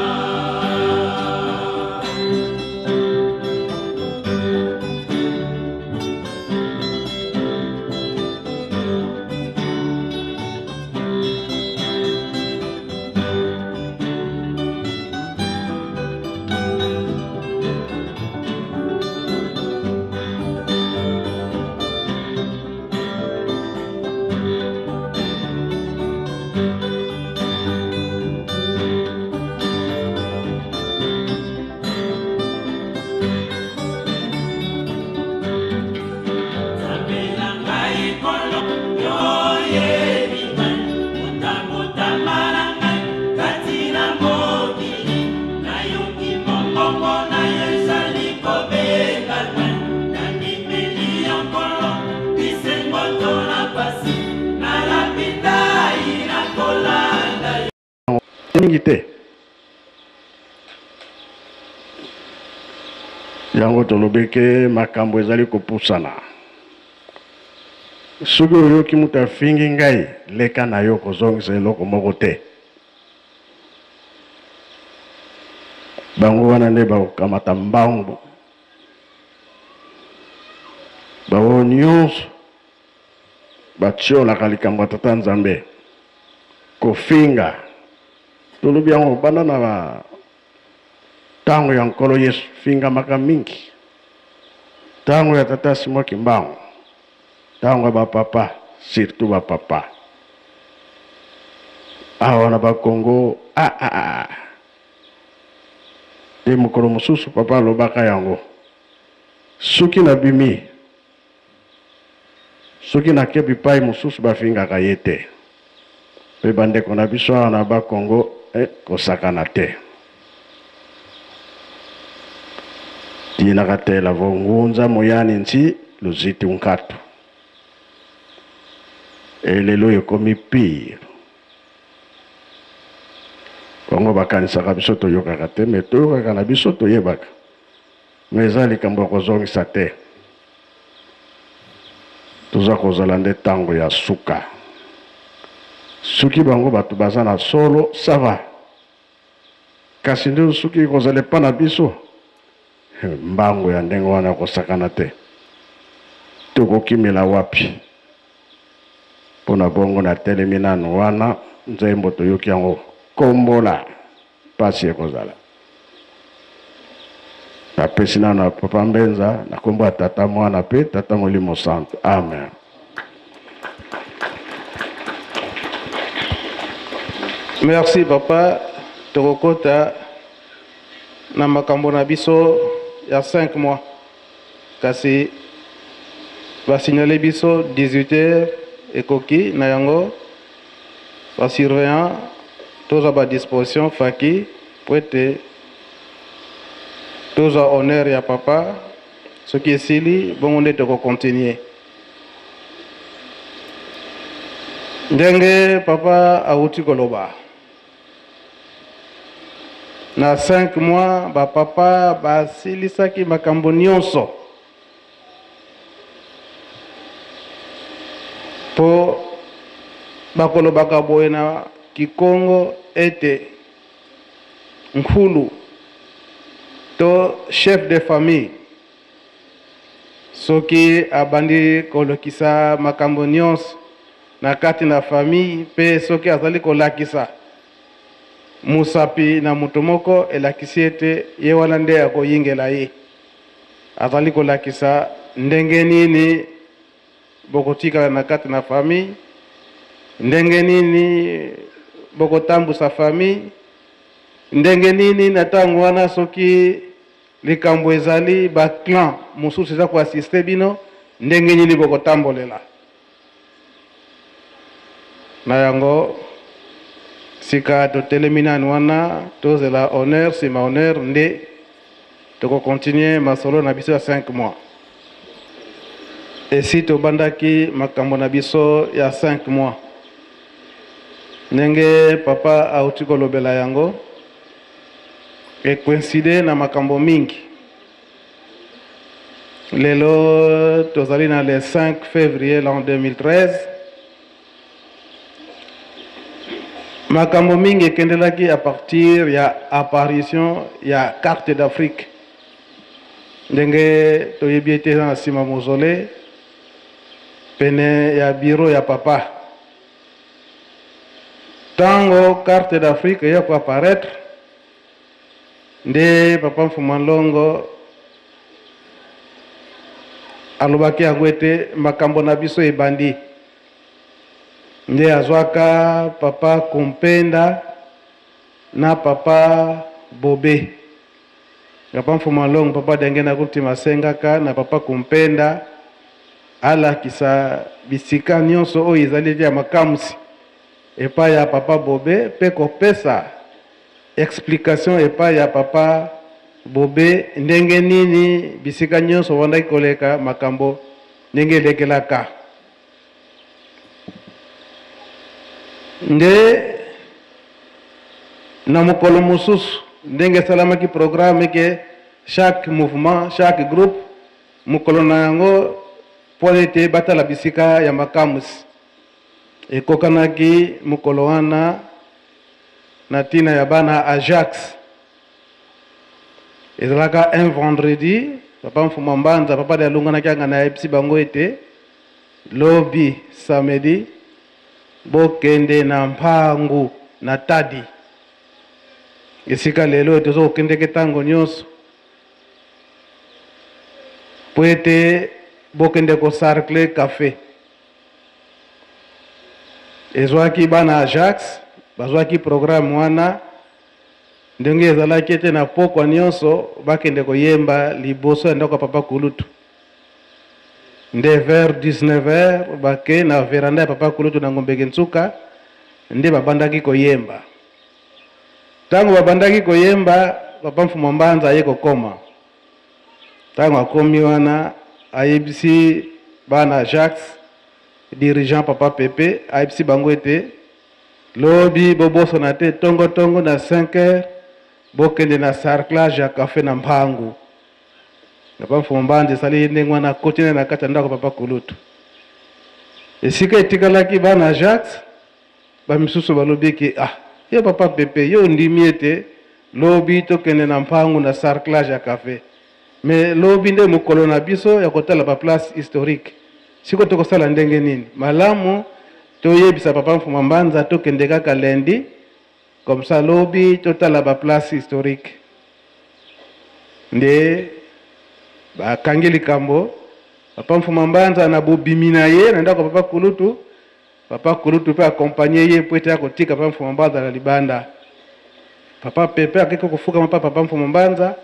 Nzambe na ngai Nkolo, yo oyebi ngai, otambotama na ngai kati na mokili. Nayoki mongongo na yo ezali kobenga ngai, nandimeli yo Nkolo, bisengo to na pasi, nalapi ndai nakolanda yo. Mingi te. Yango tolobi ke makambo ezali kopusana. Soki oyoki moto afingi ngai, leka na yo, kozongisa eloko moko te. Bango wana nde bakokamata mbangu. Bango nyonso batiolaka likambo ya Tata Nzambe, kofinga. Tolobi yango banda na ba ntango ya Nkolo Yesu, fingamaka mingi. Ntango ya Tata Simon Kimbangu, ntango ya bapapa, surtout bapapa awa na Bakongo. Ah, ah, ah. Te, mokolo mosusu papa alobaka yango: soki nabimi, soki nake bipai mosusu, bafingaka ye te. Mpe bandeko na biso awa na Bakongo, kosakana te. Tinaka tela vo ngunza moyani nsi luziti nkatu. Elelo ekomi pire. Bango bakanisaka biso toyokaka te, me toyokaka na biso, toyebaka. Me eza likambo ya kozongisa te. Toza kozala nde ntango ya suka. Soki bango bato baza na solo, ça va, kasi nde soki kozala epa na biso. Mbango ya ndenge wana kosakana te. Tokokimela wapi? Mpo na bongo natelemi nanu wana, nzembo toyoki yango kombola pasi ekozala. Napesi nanu na Papa Mbenza na kombo ya Tata Mwana pe Tata Molimo Santu. Amen. Merci papa, tokokota na makambo na biso ya 5 mois kasi ba signaler biso 18 heures ekoki na yango ba surveillant tozwa ba disposition faki po ete tozwa honneur ya papa soki esili bongo nde toko continuer ndenge papa awuti koloba. Na 5 mois ba papa basilisaki makambo nionso po bakolobaka boye na kikongo ete nkulu to chef de famille soki abandi kolokisa makambo nionso na kati na famille pe soki azali kolakisa mosapi na moto moko elakisi ete ye wana nde akoyingela ye. Azali kolakisa ndenge nini bokotikala na kati na famille, ndenge nini bokotambusa famille, ndenge nini na tango wana soki likambo ezali ba clan mosusu eza ko assister bino, ndenge nini bokotambolela. Na yango, sika totelemi nanu wana, tozela honneur sima honneur nde toko continuer masolo na biso ya 5 mois. Esi tobandaki makambo na biso ya 5 mois ndenge papa awuti kolobela yango, e coincider na makambo mingi. Lelo tozali na le 5 février l'an 2013. Makambo mingi ekendelaki à partir ya apparition ya carte d'Afrique. Ndenge toyebi ete eza na nsima mausolée pene ya bureau ya papa. Tango carte d'Afrique eya ko apparaître, Nde papa Mfuma Nlongo alobaki yango ete makambo na biso ebandi. Nde azwaka papa Kumpenda na papa Bobe. Papa Mfuma Nlongo, papa Diangienda Kuntima asengaka na papa Kumpenda alakisa bisika nionso oyo ezali ya makamwisi epai ya papa Bobe pe kopesa Explication epai ya papa Bobe ndenge nini bisika nionso obandaki koleka makambo ndenge elekelaka nde na mokolo mosusu ndenge esalamaki programme ke chaque mouvement chaque groupe mokolo na yango mpo ete batala bisika ya makamwisi ekokanaki mokolo wana na tina ya bana Ajax. Ezalaka un vendredi, papa Mfuma Mbanza, papa Dialungana Kiangani ayebisi bango ete lobi samedi bokende na Mpangu na Tadi, esika lelo tozo kokendeke tango nionso po ete bokende ko sarcler cafe. Ezwaki bana Ajax, bazwaki programme wana ndenge ezalaki ete na pokwa nionso bakende koyemba liboso ya ndako ya papa kulutu. Nde vers 19 heures bake na veranda ya papa kulutu na Ngombeke Nsuka nde babandaki koyemba. Tango babandaki koyemba, papa Mfumua Mbanza aye kokoma. Tango akomi wana ayebisi bana Ajax, dirigeant papa Pepe, ayebisi bango ete lobi bobosana te tongo tongo na 5 heures bokende na sarclage ya cafe na Mpangu. Papa Mfumu Mbanza esali ye ndenge wana, akoti naye na kati ya ndako ya papa Kulutu. Esika etikalaki bana Ajax, Ba misusu balobi ke ah yo papa Pepe yo ondimi ete lobi tokende na Mpangu na sarclage ya cafe? Mais lobi nde mokolo na biso ya kotala ba place historique. Sikoyo tokosala ndenge nini? Malamu toyebisa papa Mfuma Mbanza tokende kaka lundi, comme ça lobi totala ba place historique. Nde bakangi likambo. Papa Mfuma Mbanza na bobimi na ye na ndako ya papa Kulutu, papa Kulutu pe accompagner ye po ete akotika papa Mfuma Mbanza na libanda. Papa Pepe akeki kofukama pa papa Mfuma Mbanza,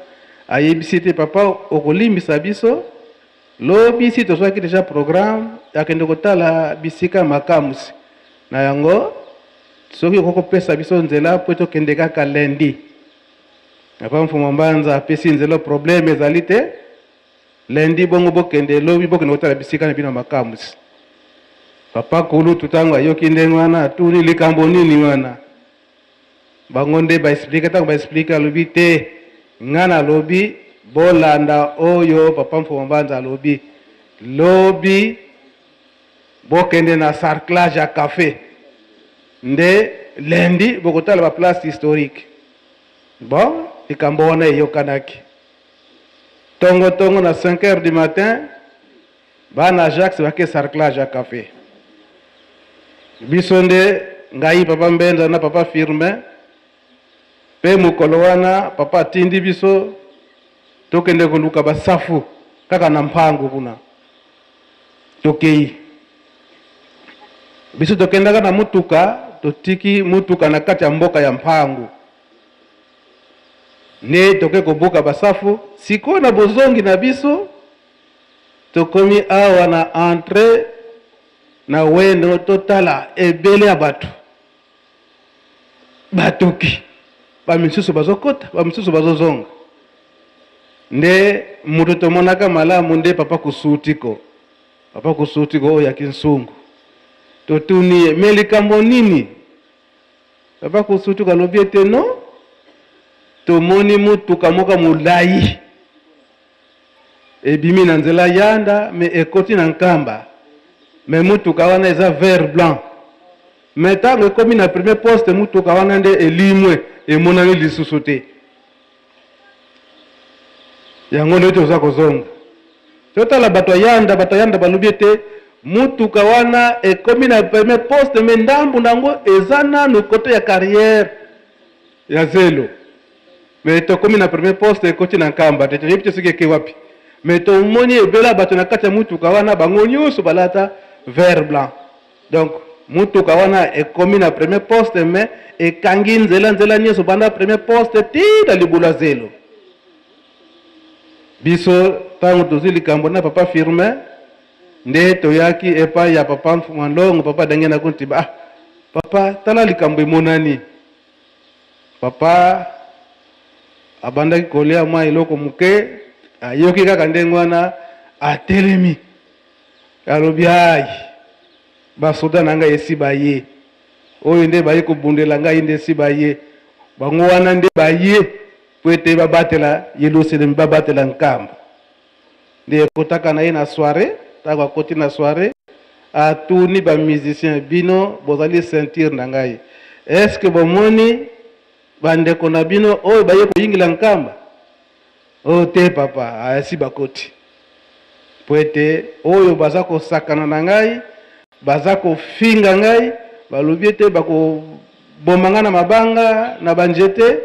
ayebisi ete papa okolimbisa biso, lobi si tozwaki dejà programme ya kende kotala bisika ya makamwisi. Na yango soki okoki kopesa biso nzela po ete tokende kaka lundi. Papa Mfuma Mbanza apesi nzela, problème ezali te. Lundi bongo bokende, lobi bokende kotala bisika na bino ya makamwisi. Papa Kulutu tango ayoki ndenge wana atuni likambo nini wana? Bango nde ba expliquer, tango ba expliquer alobi te, nga nalobi bolanda oyo papa Mfuma Mbanza alobi, lobi bokende na sarclage ya cafe nde lundi bokotala ba place historique. Bon, likambo wana eyokanaki. Tongo tongo na 5 heures du matin, bana Ajax bake sarclage ya cafe. Biso nde ngai papa Mbenza na papa Firmin, pe mokolo wana papa atindi biso tokende koluka basafu kaka na mpangu kuna. Tokei biso tokendaka na mutuka, totiki mutuka na kati ya mboka ya mpangu nde toke kobuka basafu. Sikoyo na bozongi na biso tokomi awa na entrée na wendo, totala ebele ya bato batoki, ba misusu bazokota, ba misusu bazozonga. Nde moto tomonaka malamu nde papa Kusutiko, papa Kusutiko oyo ya Kinsungu. Totuni ye, me likambo nini? Papa Kusutiko alobi ete no, tomoni motuka moko molayi ebimi na nzela yanda me ekoti na Nkamba, me motuka wana eza vert blanc, me tango ekomi na premier poste motuka wana nde elimwe, emonani lisusu te. Yango nde toza kozonga totala bato ya yanda. Bato ya yanda balobi ete motuka wana ekomi na premier poste, me ndambu nango eza nanu kote ya carrière ya zelo, me tokomi na premier poste ekoti na Nkamba te, toyebi te soki eke wapi. Me tomoni ebele ya bato na kati ya motuka wana, bango nyonso balata vert blanc. Donc motuka wana ekomi na premier poste, me ekangi nzela, nzela nyonso banda premier poste ti na libula zelo. Biso ntango tozwi likambo na papa Firmin, nde toyaki epai ya papa Mfuma Ndongo, papa Denge na Kuntiba. Ah, papa, tala likambo emonani. Papa abandaki kolia mwa eloko moke, ayoki kaka ndenge wana, atelemi, alobi ai, basoda na ngai esi baye, oyo nde baye kobundela ngai nde esi baye, bango wana nde baye po ete babatela Yelusalemi, babatela Nkamba. Nde ekotaka na ye na soiree, ntango akoti na soiree, atuni ba musiciens, bino bozali ceinture na ngai, est-ce que bomoni bandeko na bino oyo baye koyingela Nkamba? Oh te papa, esi bakoti. Po ete oyo baza kosakana na ngai, baza kofinga ngai, balobi ete bakoboma ngai na mabanga, na banzete,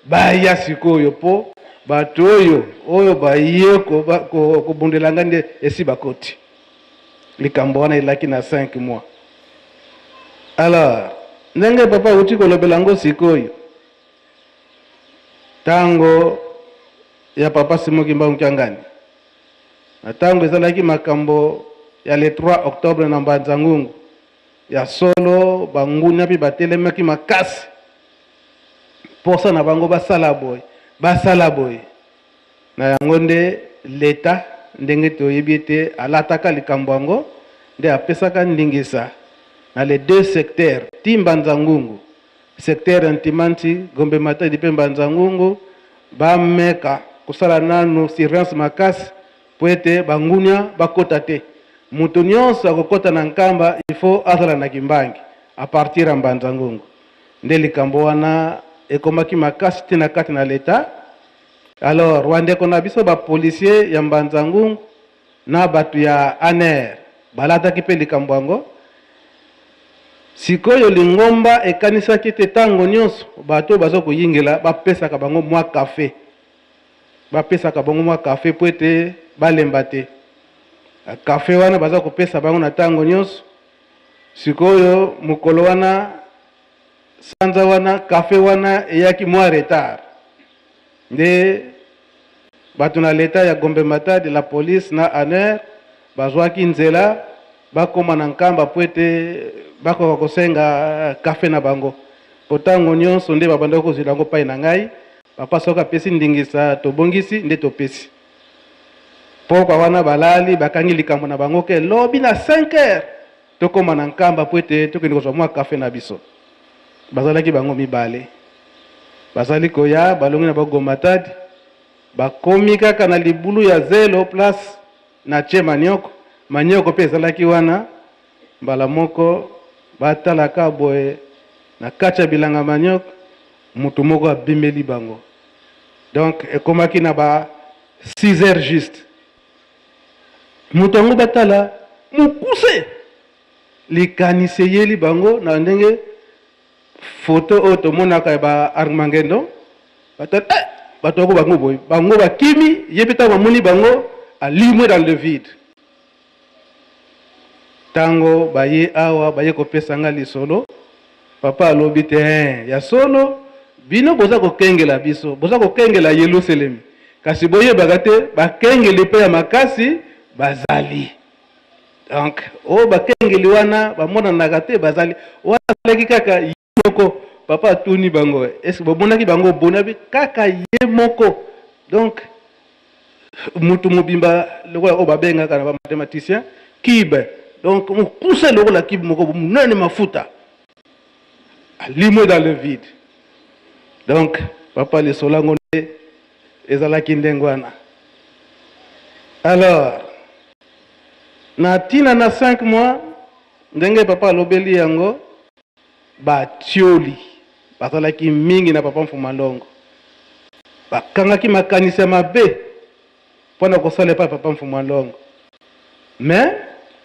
baya sikoyo po bato oyo oyo baye kobundela ngai nde esi bakoti. Likambo wana elaki na 5 mois. Alors, ndenge papa auti kolobela yango sikoyo, tango ya papa Simon Kimbangu Kiangani, na tango ezalaki makambo ya le 3 octobre na Mbanza-Ngungu, ya solo bangunya mpe batelemaki makasi posa na bango basala boye, basala boye. Na yango nde leta, ndenge toyebi ete alataka likambo yango, nde apesaka ndingisa na les deux secteurs ti Mbanza-Ngungu, secteur ya Ntimanti, Gombe Matadi mpe Mbanza-Ngungu, bameka kosala nanu surveillance makasi po ete bangunya bakota te. Moto nyonso akokota na Nkamba, il faut azala na Kimbangi à partir ya Mbanza-Ngungu. Nde likambo wana ekomaki makasi ti na kati na leta. Alors bandeko na biso ba policiers ya Mbanza Ngungu na bato ya ANR balataki mpe likambo yango. Sikoyo lingomba ekanisaki ete ntango nyonso bato oyo baza koyingela bapesaka bango mwa kafe. Bapesaka bango mwa kafe mpo ete balemba te. Kafe wana baza kopesa bango na ntango nyonso. Sikoyo mokolo wana, sanza wana, kafe wana eyaki mwa retard. Nde bato na leta ya Gombe Matadi, la police na ANR bazwaki nzela bakoma na Nkamba mpo ete bakoka kosenga kafe na bango. Mpo ntango nyonso nde babandaki kozwela yango epai na ngai. Papa soki apesi ndingisa tobongisi nde topesi. Pokwa wana balali bakangi likambo na bango ke lobi na 5 heures tokoma na Nkamba mpo ete tokende kozwa mwa kafe na biso. Bazalaki bango mibale. Bazali koya, balongwi na bango Matadi, bakomi kaka na libulu ya zelo place na tie manioko. Manioko mpe ezalaki wana. Mbala moko batalaka boye na kati ya bilanga manioko, moto moko abimeli bango. Donc ekomaki na ba 6 heures juste. Moto yango batala mokuse, likanisi eyeli bango na ndenge photo oyo tomonaka ya ba Armagedon, batala, bato yango bango boye, bango bakimi, ye mpe ntango bamoni bango alimwe dans le vide. Tango baye awa baye kopesa nga lisolo, papa alobi te, ya solo bino boza kokengela biso, boza kokengela Yelusalemi, kasi boyebaka te bakengeli mpe ya makasi bazali. Donc oyo bakengeli wana bamonanaka te, bazali wana, azalaki kaka ye moko. Papa atuni bango, est-ce que bomonaki bango boni? Kaka ye moko. Donc mutu mobimba lokola oyo babengaka na ba mathématicien cube, donc mokuse lokola cube moko monene, mafuta, alimwe dans le vide. Donc papa, lisolo yango nde ezalaki ndenge wana. Alors na ntina na 5 mois, ndenge papa alobeli yango, batioli bazalaki mingi na papa Mfuma Ndongo, bakangaki makanisi ya mabe mpona kosala epai papa Mfuma Ndongo. Mais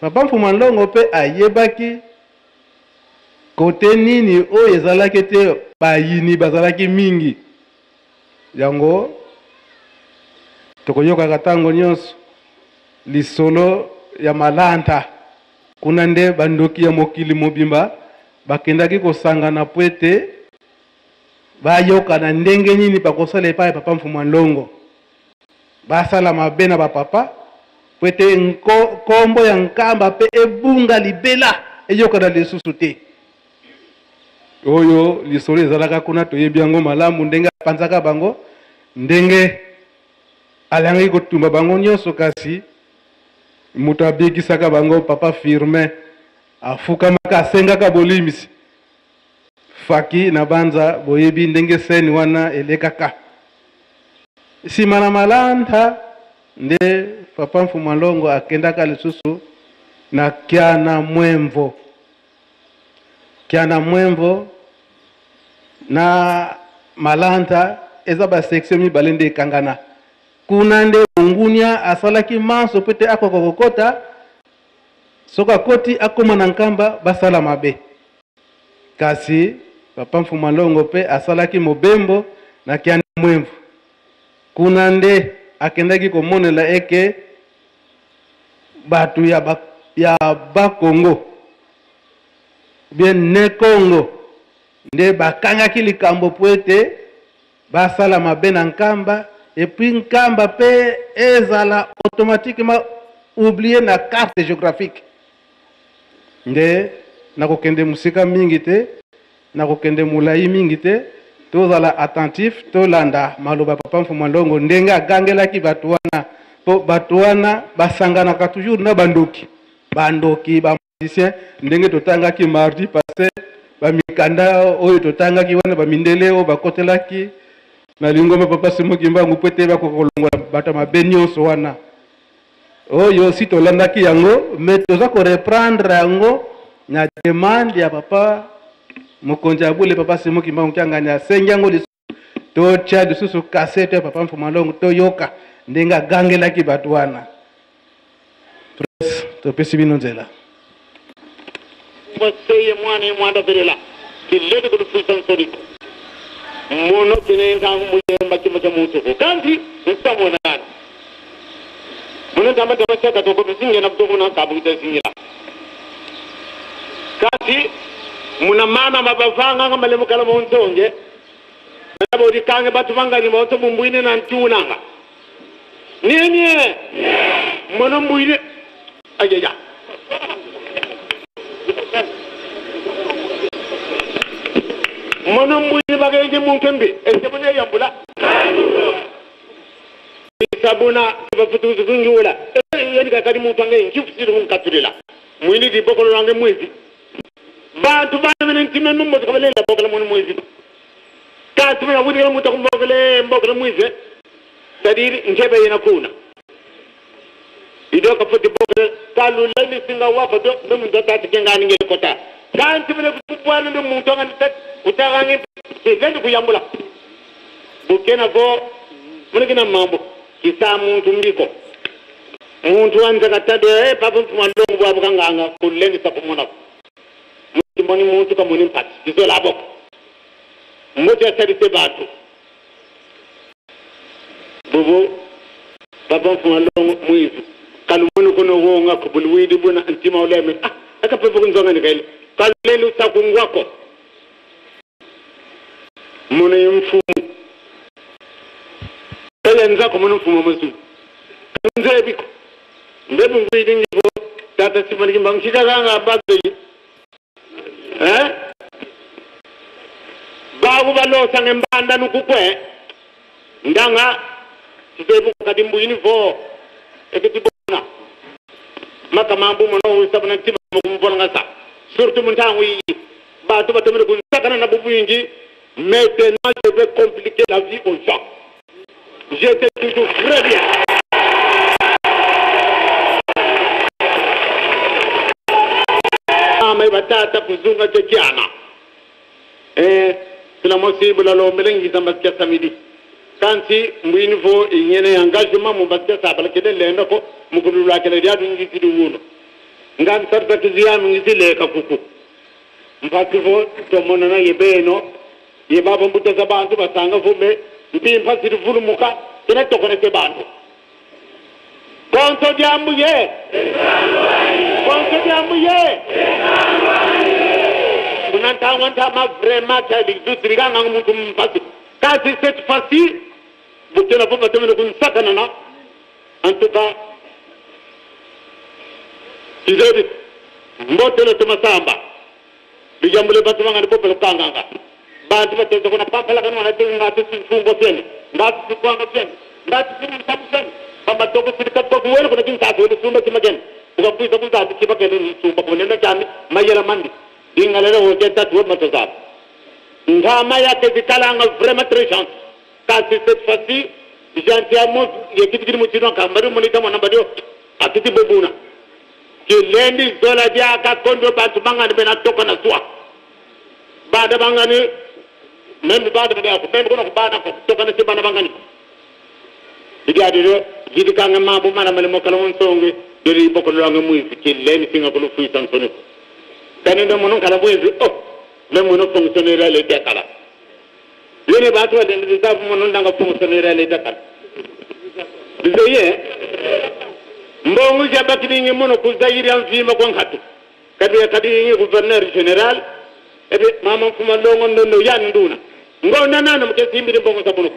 papa Mfuma Ndongo mpe ayebaki kote nini oyo ezalaki te, bayini bazalaki mingi. Yango tokoyokaka ntango nyonso lisolo ya Malanta. Kuna nde bandoki ya mokili mobimba bakendaki kosangana po ete bayokana ndenge nini bakosala epai ya papa Mfuma Ndongo, basala mabe na bapapa po ete nkombo ya Nkamba mpe ebunga libela, eyokana lisusu te. Oyo lisolo ezalaka kuna, toyebi yango malamu, ndenge apanzaka bango, ndenge alangaki kotumba bango nyonso, kasi moto abikisaka bango papa Firmin, afukamaka asengaka bolimbisi. Faki na banza boyebi ndenge scène wana elekaka. Nsima na Malanta nde papa Mfuma Ndongo akendaka lisusu na Kiana Mwemvo. Kiana Mwemvo na Malanta eza ba section mibale nde ekangana. Kuna nde Mungunia asalaki manso po ete akoka kokota, soki akoti akoma na Nkamba basala mabe. Kasi papa Mfuma Ndongo pe asalaki mobembo na Kiana Mwemvo. Kuna nde akendaki komonela eke bato ya Bakongo bien Ne Kongo nde bakangaki likambo po ete basala mabe na Nkamba, et puis Nkamba pe ezala automatiquement oublié na carte géographique. Nde nakokende mosika mingi te, nakokende molai mingi te, tozala attentif, tolanda maloba papa Mfuma Ndongo ndenge agangelaki bato wana, po bato wana basanganaka toujours na bandoki, bandoki ba magicien, ndenge totangaki mardi passé bamikanda oyo totangaki wana, bamindele oyo bakotelaki na lingomba papa Simon Kimbangu po ete bakoka kolongola bato ya mabe nyonso wana. Oyo si tolandaki yango, mais toza koreprendre yango na demande ya papa mokonzi ya bule, papa Simon Kimbangu Kiangani asengi yango lisusu. Totya lisusu kasete ya Papa Mfuma Longo, toyoka ndenge agangelaki bato wana. Presse, topesi bino nzela. Seye mwana ye mwanda velela kiledi kulufuisa nsoliko mono kine ntangu muyemba kimo cha mutuku kanti nsamonana muno ntamba ntamba chaka toko bisingena butoko na kabu singila kasi muna mana mabavanga nga malemu kala monzonge nabo likange batu bangani bonso bumbwine na ntunanga nienie mono mbwine ajeja mono mbwine bagenje muntu mbi esebuna eyambula sabuna bafutuzi kunjula yeni kakali muntu ange nkifusiru kunkatulila mwini libokolo lange mwizi bantu bana ntime mumbo kabalela bokolo munu mwizi kasi muna wudikala muntu akumbokele mbokele mwize c'est-à-dire nkebe yena kuna idoka futi bokele kalula lisinga wako do nomuntu tati kengani ngeli kota kanti mune kubwana ndo muntu angani tati utakangi kizendi kuyambula bukena vo munekina mambo kisa muntu mbiko muntu wanza katade eh papa mfuma longo bwabu kanganga kulengisa kumona moni muntu kamoni mpati kizola boko mbote asalise bantu bubu papa mfuma longo mwizi kalumoni kono wonga kubulwidi buna ntima uleme ah akapepo kunzonga nikaile kaluleni usakungwako mono mfumu kale nzako mono mfumu mazu nzebiko mbebu ngwidi ngivo tata simani kimba nkikakanga bazoyi eh babu balosa ngembanda nukukwe ndanga kizebu kadi mbuyini vo ekitibona makamambu mono usabuna ntima mukumvolanga sa surtout muntangu yi batu batomere kunsakana na bubuyingi. Maintenant, je vais compliquer la vie aux gens. J'étais toujours très bien. Ama batata kuzunga chekiana. Eh, sila mosi bula lo melengi zambasikia samedi. Kanti mbwini vo inyene engagement mu basikia sabala kede lenda ko mukulula kele dia dungi sidu wuno. Ngam sarta kiziyanu ngizileka kuku. Mpasi vo tomonana yebeno ye baba mbuta za bantu basanga vume mpimpa zirivulumuka tinatokonese bantu konso dyambuye konso dyambuye kunantangwa ntama vraiment kyalizutsirikanga muntu mpasi kasi cette fois-ci bukena vo batomene kunsakanana en tout cas kizedi mbotele tomasamba bijambule batu bangani bopele kanganga bantu bateza kuna pampala kana wana tinga ngati sifumbo sene ngati sikwanga sene ngati simsabu sene pamatoko sirika toku wele kuna kinsasu wele sumba kimagene ukakuisa kunsasu kibakene sumba kunenda chami mayela mandi dingalele wote tatu wo matozabu ngama yake zikalanga vraiment très gentil kasi cette fois-ci gentil amo yekitikiri muchino kambari munita mwana badio atiti bobuna kilendi zola diaka kondo bantu bangani bena toka na swa bada bangani même bada bada ko même kono ko bada ko toka na sibana bangani diga gidi kanga mambo mana male mokala won songe dori boko langa muy kilendi singa ko lu fuy tan soni kanendo monon kala boy oh même mono fonctionnaire le dekala yene ba to den de monon danga fonctionnaire le dekala bizoye mbongu jabaki ngi mono ku zairi am fima ko ngatu kadi kadi ngi gouverneur général ebe mama fuma longo ndondo yan nduna ngonda nana mke simbiri mbongo sabuno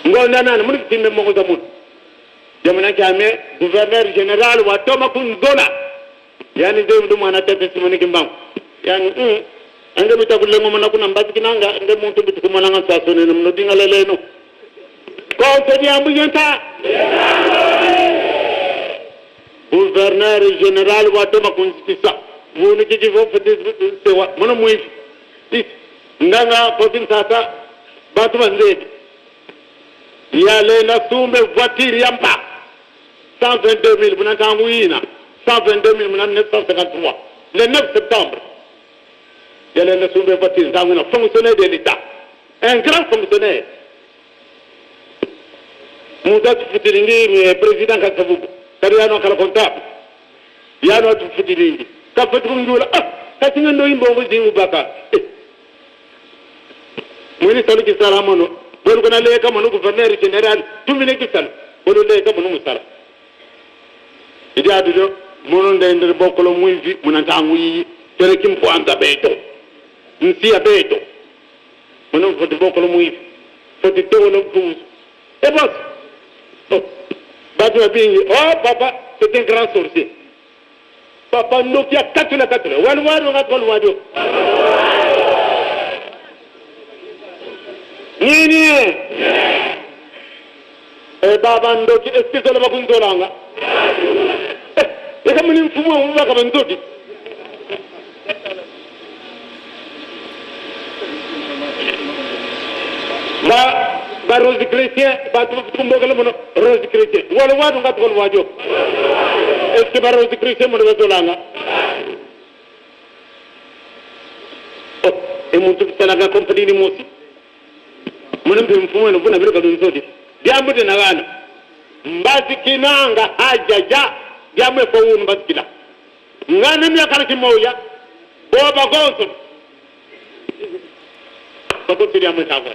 ngonda nana mun simbe mbongo sabuno jamana kame gouverneur général wa toma kunzola yani de ndu mwana tete simoni kimbangu yani ande bitakulle ngoma na kuna mbati kinanga ande muntu bitukumana nga sasone no dingaleleno konso diambu yenta gouverneur général wa toma kunzisa wonu kiji fo sewa mono mwizi nganga kotin sata batu banzedi yale na sumbe voiture yampa 122 000 bunantangu yina 122 953 le 9 septembre yale na sumbe voiture ntangu na fonctionnaire de l'État. Un grand fonctionnaire. Muntu atufutilingi président Kasavubu. Kadi yano akala comptable. Yano atufutilingi. Kafati kumjula ah katinga ndo imbongo zingu baka. Mwini salu kisala mono. Bolu kana leka mono gouverneur général tumine kisala. Bolu leka mono musala. Idi adudo mono ndende bokolo mwivi munantangu yi tere kimpwanza beto. Nsia beto. Mono foti bokolo mwivi. Foti tolo kuzu. E boss. Oh. Batu babingi, oh papa, c'est un grand sorcier. Papa Nokia katula katula. Walu walu ngatu walu. Nini? Eh baba ndoki est-ce que la bakunzolanga? Eh, kama ni mfumo wa kama ndoki. Ba ba rose chrétien ba tumbogala mono rose chrétien. Walu walu ngatu walu wajo. Est-ce que ba rose chrétien mono bazolanga? Oh, e muntu kisalaga compagnie ni mosi. Mono mpe mfumo no vuna birika nzodi. Byambude na bana. Mbazikinanga hajaja byamwe fo wunu mbazikina. Ngana myaka kimoya boba gonso. Bakotiri yamwe tagwa.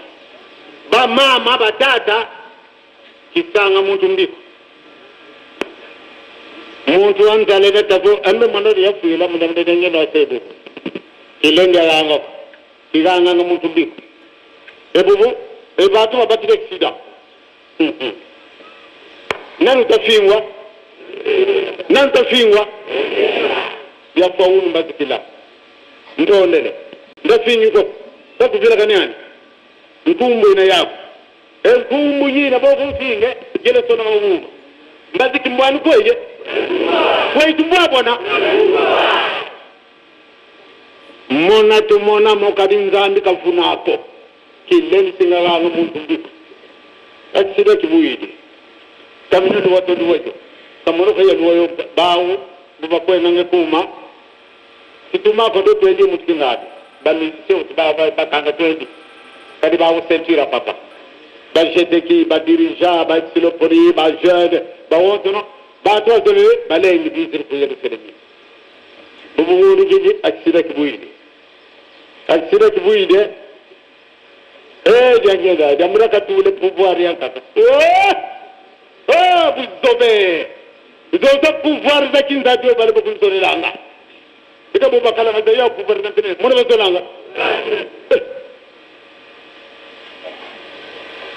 Ba mama ba tata kisanga muntu mbiko. Muntu wanzalele tabo ambe mwana yafuila mundamde ngenda sebe. Ilenge yango. Kisanga muntu mbiko. Ebubu ebatu babatire sida. Nani utafingwa? Nani utafingwa? Yafa unu mbazikila. Ndondele. Ndafinyuko. Takuvira kaniani. Nkumbu ina yako. Nkumbu yina boko ufinge jele sona mabumba. Mbaziki mbwani kweje? Kweje mbwa bwana. Mona tumona mokadi nzambi kafunako. Kileni singalano muntu mbiko. Akisida kibuidi. Kamino duwato duwajo. Kamoro kaya duwayo bawo bubakwe nange kuma. Situma kodo twendi mutikingadi. Ba musicien ba bakanga twendi. Kadi bawo ceinture papa. Ba jeteki ba dirigeant ba xylopori ba jeune ba wotono ba to dole ba lengi bizir ku yelu selemi. Bubu wuru gidi akisida kibuidi. Akisida kibuidi. Eh jangeda jamura katule pouvoir yankaka. Eh! Oh, vous avez pouvoir za kinza dio bale ko kunzolelanga. Ika bo bakala na ya pouvoir na tene mo bazolanga.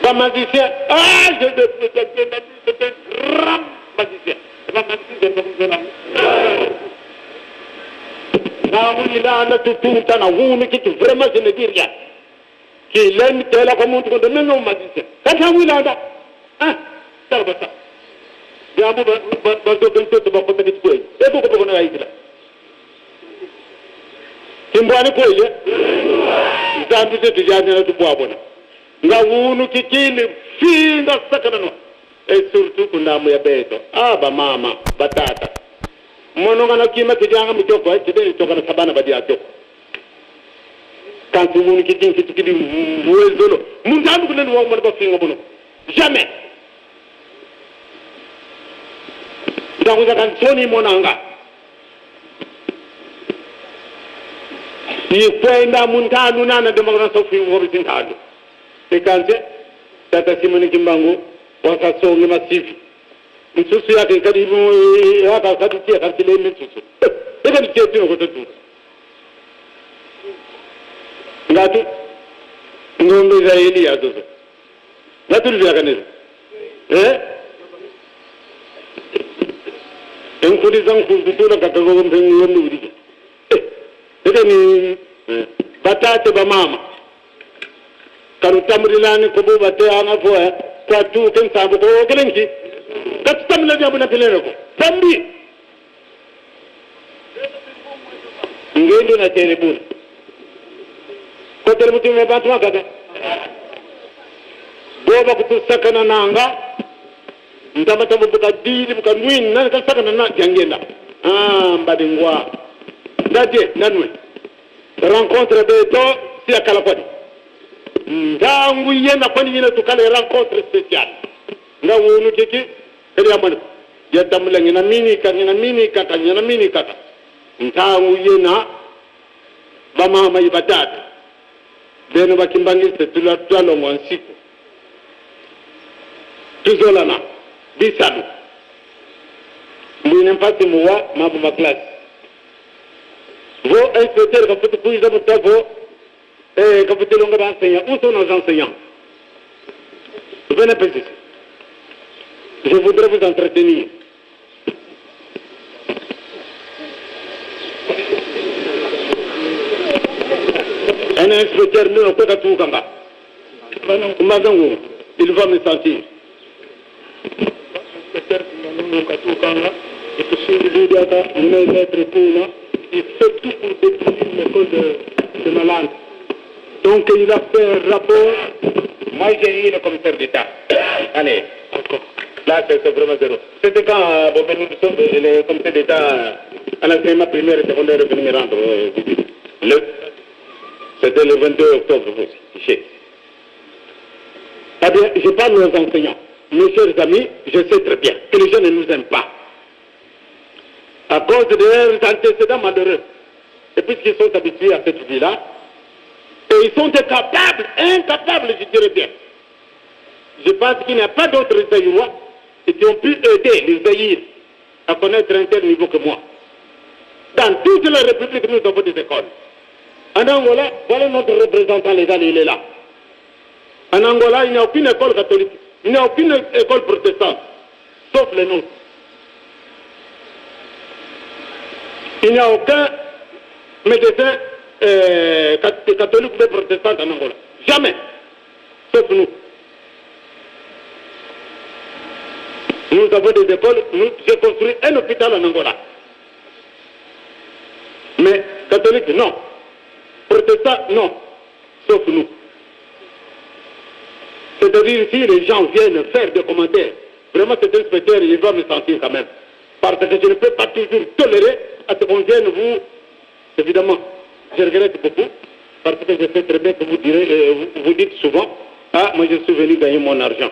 Ba magicien, ah je de c'est un grand magicien. Ba magicien de kunzolanga. Na wila na tutunta na wuni kitu vraiment je ne dis rien. Ki len tela ko muntu ko de non magicien. Kata wila da. Ah tarbata. Jambu ba ba do bento to ba ko te ko e ko ko na ayila. Kimbwani ko ye. Zambi te tijani na tu bwabona. Nga wunu kikini finga sakana no. E surtout kundamu ya beto. Ah ba mama, ba tata. Mono ngana kima kijanga mutoko kideni toka na sabana badi atoko. Kantu wunu kikini kitukidi wezolo. Mundandu kuleni wa mo ba finga bono. Jamais. Ndakuza kansoni monanga. Ni kwenda muntanu nana demokana sofi ngobisintanu. Ekanze tata Simoni Kimbangu wakasonge masifi. Msusu yake kadi yaka kadi tia kadi le msusu. Eka ni tia tino kototu. Ngatu ngombe za Elia zozo. Ngatu vya kanisa. Eh? Enkuli zangu kutula kakago mpengu yomi udije. Eka ni batate ba mama. Karutamrilani kubu bate anga foya kwa tu kensabu ko kelenki. Katamla jabu na pelero ko. Tambi. Ngendo na terebun. Ko terebuti me batwa kaka. Boba kutusakana nanga. Ndamata buka dili buka nwin na kasakana na jangenda. Ah mbadingwa. Ndate nanwe. Rencontre beto si akala kwadi. Ntangu yena kwani yina tukale rencontre spéciale. Nga wonu kiki kadi amana. Ya tamula ngina mini ka ngina mini kaka ngina mini kaka. Ntangu yena bamama ibatata. Beno bakimbangiste tula twalongwa nsiku. Tuzolana bisalu. Mwine mpasi muwa mabu maklasi. Vos inspecteurs kafutu kuiza mutavo eh kafutu longa ba enseignants. Où sont nos enseignants? Venez peu ici. Je voudrais vous entretenir. Un inspecteur nous a tout kamba. Il va me sentir. Il fait tout pour détruire l'école de Malande. Donc il a fait un rapport. Moi j'ai eu le commissaire d'État. Allez, là c'est vraiment zéro. C'était quand bon, nous sommes, le commissaire d'État à l'enseignement primaire et secondaire est venu me rendre visite. C'était le 22 octobre, ici. Eh bien, je parle aux enseignants. Mes chers amis, je sais très bien que les gens ne nous aiment pas. À cause de leurs antécédents malheureux. Et puisqu'ils sont habitués à cette vie-là, et ils sont incapables, incapables, je dirais bien. Je pense qu'il n'y a pas d'autres Zaïrois qui ont pu aider les Zaïres à connaître un tel niveau que moi. Dans toute la République, nous avons des écoles. En Angola, voilà notre représentant légal, il est là. En Angola, il n'y a aucune école catholique, il n'y a aucune école protestante, sauf les nôtres. Il n'y a aucun médecin catholique ou protestant en Angola. Jamais. Sauf nous. Nous avons des écoles, j'ai construit un hôpital en Angola. Mais catholique, non. Protestant, non. Sauf nous. C'est-à-dire, si les gens viennent faire des commentaires, vraiment cet inspecteur, il va me sentir quand même. Parce que je ne peux pas toujours tolérer à ce qu'on vienne vous... Évidemment, je regrette beaucoup, parce que je sais très bien que vous, direz, vous dites souvent, ah, moi je suis venu gagner mon argent.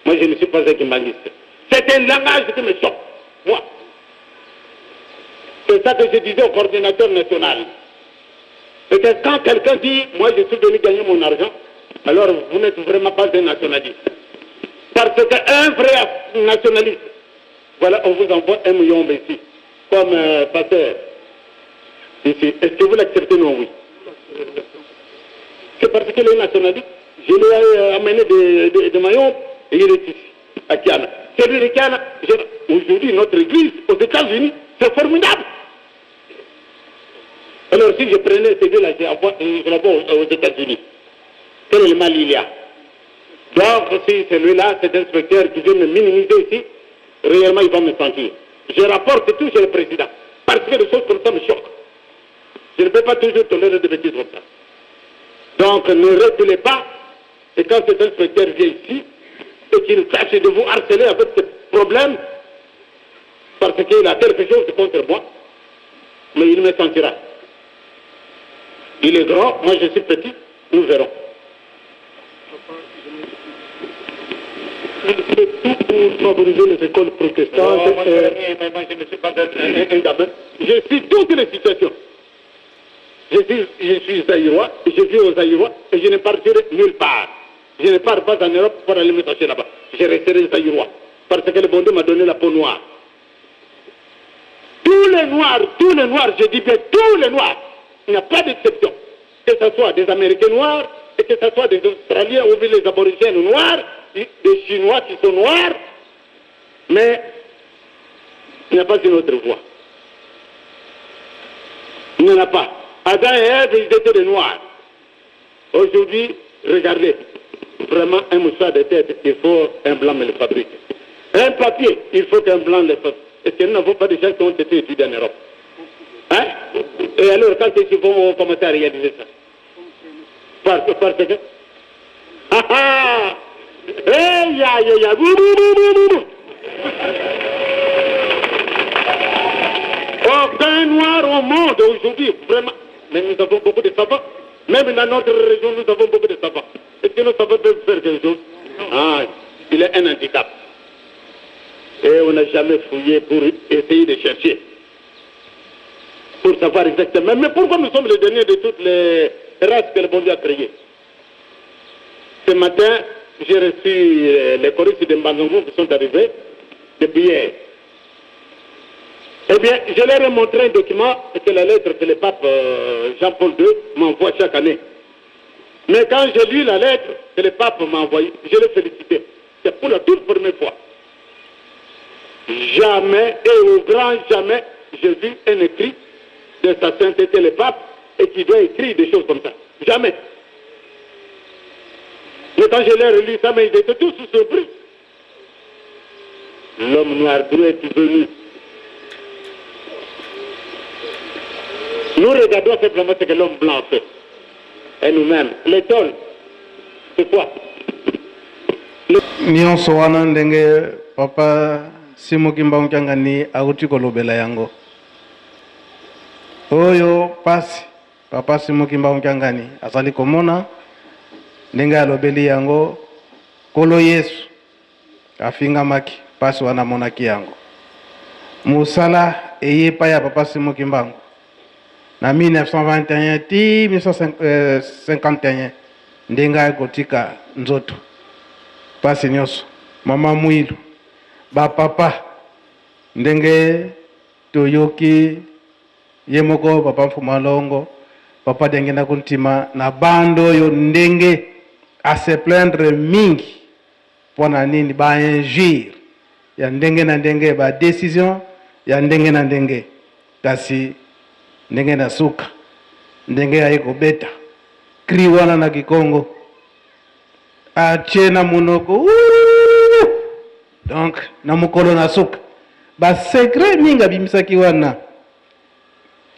Moi je ne suis pas un kimbanguiste. C'est un langage qui me choque, moi. C'est ça que je disais au coordinateur national. Et que quand quelqu'un dit, moi je suis venu gagner mon argent, alors vous n'êtes vraiment pas un nationaliste. Parce qu'un vrai nationaliste, voilà, on vous envoie 1 million ici, comme pasteur. Ici. Est-ce que vous l'acceptez? Non, oui. C'est parce qu'il est nationaliste. Je l'ai amené de Mayon et il est ici, à Kiana. Celui de Kiana, aujourd'hui, notre église aux États-Unis, c'est formidable. Alors si je prenais celui-là, je l'envoie aux États-Unis. Quel est le mal il y a? Donc si celui-là, cet inspecteur qui vient me minimiser ici, réellement il va me sentir. Je rapporte tout chez le président. Parce que les choses comme ça me choquent. Je ne peux pas toujours tolérer des bêtises comme ça. Donc ne reculez pas. Et quand cet inspecteur vient ici, et qu'il tâche de vous harceler avec ce problème, parce qu'il a quelque chose contre moi, mais il me sentira. Il est grand, moi je suis petit, nous verrons. Il fait tout pour favoriser les écoles protestantes. Non, moi, je ne suis pas un gamin. Je suis toutes les situations. Je suis Zaïrois, je vis aux Zaïrois et je ne partirai nulle part. Je ne pars pas en Europe pour aller me cacher là-bas. Je resterai Zaïrois. Parce que le bon Dieu m'a donné la peau noire. Tous les Noirs, je dis bien tous les Noirs, il n'y a pas d'exception. Que ce soit des Américains noirs, et que ce soit des Australiens ou bien les aborigènes noirs, des Chinois qui sont noirs, mais il n'y a pas une autre voie. Il n'y en a pas. Adam et Ève, ils étaient des Noirs. Aujourd'hui, regardez, vraiment un mouchoir de tête, il faut un blanc me le fabrique. Un papier, il faut qu'un blanc le fabrique. Est-ce que nous n'avons pas des gens qui ont été étudiés en Europe? Hein? Et alors, quand ils vont commencer à réaliser ça? Parce que... Ah ah! Hey, ya, ya, ya! Aucun noir au monde aujourd'hui, vraiment. Mais nous avons beaucoup de savants. Même dans notre région, nous avons beaucoup de savants. Est-ce que nos papas peuvent faire quelque chose Ah, il est un handicap. Et on n'a jamais fouillé pour essayer de chercher. Pour savoir exactement. Mais pourquoi nous sommes les derniers de toutes les races que le bon Dieu a créées Ce matin, j'ai reçu les choristes de Mbanzongo qui sont arrivés depuis hier. Eh bien, je leur ai montré un document, c'est la lettre que le pape Jean-Paul II m'envoie chaque année. Mais quand j'ai lu la lettre que le pape m'a envoyée, je l'ai félicité. C'est pour la toute première fois. Jamais et au grand jamais, j'ai vu un écrit de sa sainteté le pape et qui doit écrire des choses comme ça. Jamais. Mais quand je l'ai relu ça, mais ils étaient tous surpris. L'homme noir, d'où est venu Nous regardons simplement ce que l'homme blanc fait. Et nous-mêmes, l'étole, c'est quoi Nyonso wana ndenge papa Simon Kimbangu Kiangani auti kolobela yango oyo pasi papa Simon Kimbangu Kiangani azali komona ndenge alobeli yango Nkolo Yesu afingamaki pasi wana amonaki yango mosala eye epai ya papa Simon Kimbangu na 1921 ti 1951 ndenge aye kotika nzoto pasi nyonso mama Mwilu bapapa ndenge toyoki ye moko papa Mfuma Longo papa Diangienda Kuntima na bande oyo ndenge a se plaindre mingi mpo na nini ba injures ya ndenge na ndenge ba decisions ya ndenge na ndenge kasi ndenge na suka ndenge aye kobeta cri wana na kikongo atie na monoko Uuh! Donc na mokolo na suka ba secret mingi abimisaki wana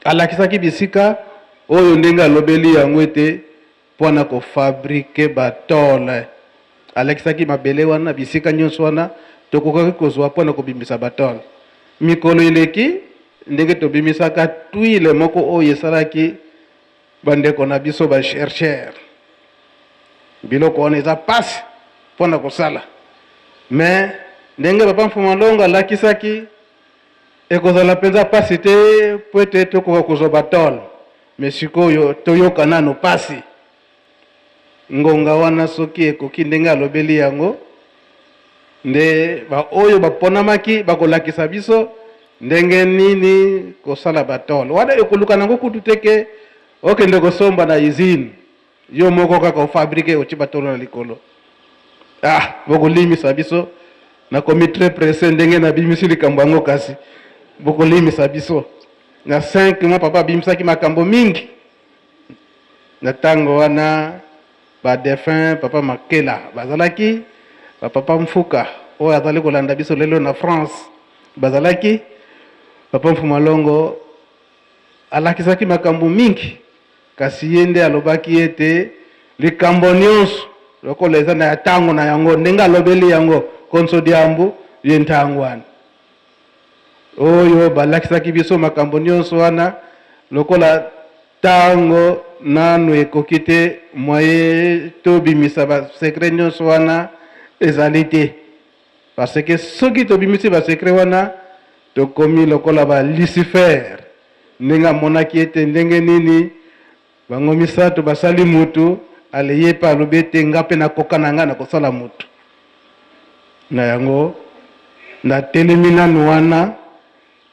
alakisaki bisika oyo ndenge alobeli yango ete mpo na ko fabriquer ba tole alakisaki mabele wana bisika nyonso wana tokokaki kozwa mpo na kobimisa ba tole mikolo eleki ndenge tobimisaka tuile moko oyo esalaki bandeko na biso ba chercheurs biloko wana eza pasi mpo na kosala mais ndenge papa Mfuma Longo alakisaki ekozala mpenza pasi te mpo ete tokoka kozwa batole mais sikoyo toyoka nano pasi ngonga wana soki ekoki ndenge alobeli yango nde baoyo baponamaki bakolakisa biso ndenge nini kosala batole wana ekoluka nango kutu te ke okende kosomba na usine yo moko kaka ofabrike otie batolo na likolo ah bokolimisa biso nakomi très pressé ndenge nabimisi likambo yango kasi bokolimisa biso na 5 mois papa abimisaki makambo mingi na ntango wana ba défunt papa Makela bazalaki ba papa Mfuka oyo azali kolanda biso lelo na France bazalaki papa Mfuma Longo alakisaki makambo mingi kasi ye nde alobaki ete likambo nyonso lokola eza na ya ntango na yango ndenge alobeli yango konso diambu ye ntango wana oyo balakisaki biso makambo nyonso wana lokola ntango nanu ekoki te moye tobimisa basecret nyonso wana ezali te parce que soki tobimisi basecret wana tokomi lokola ba Lucifer ndenge amonaki ete ndenge nini bango misato basali mutu ale ye mpe alobi ete nga mpe nakoka na nga na kosala mutu na yango natelemi nanu wana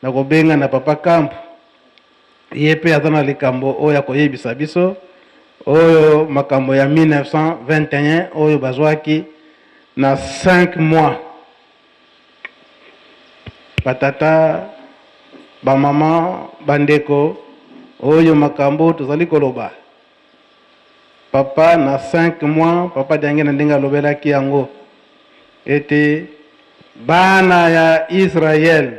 nakobenga na papa Kampu ye mpe aza na likambo oyo akoyebisa biso oyo makambo ya 1921 oyo bazwaki na 5 mois batata bamama bandeko oyo makambo tozali koloba papa na 5 mois papa Diange na ndenge alobelaki yango ete bana ya Israel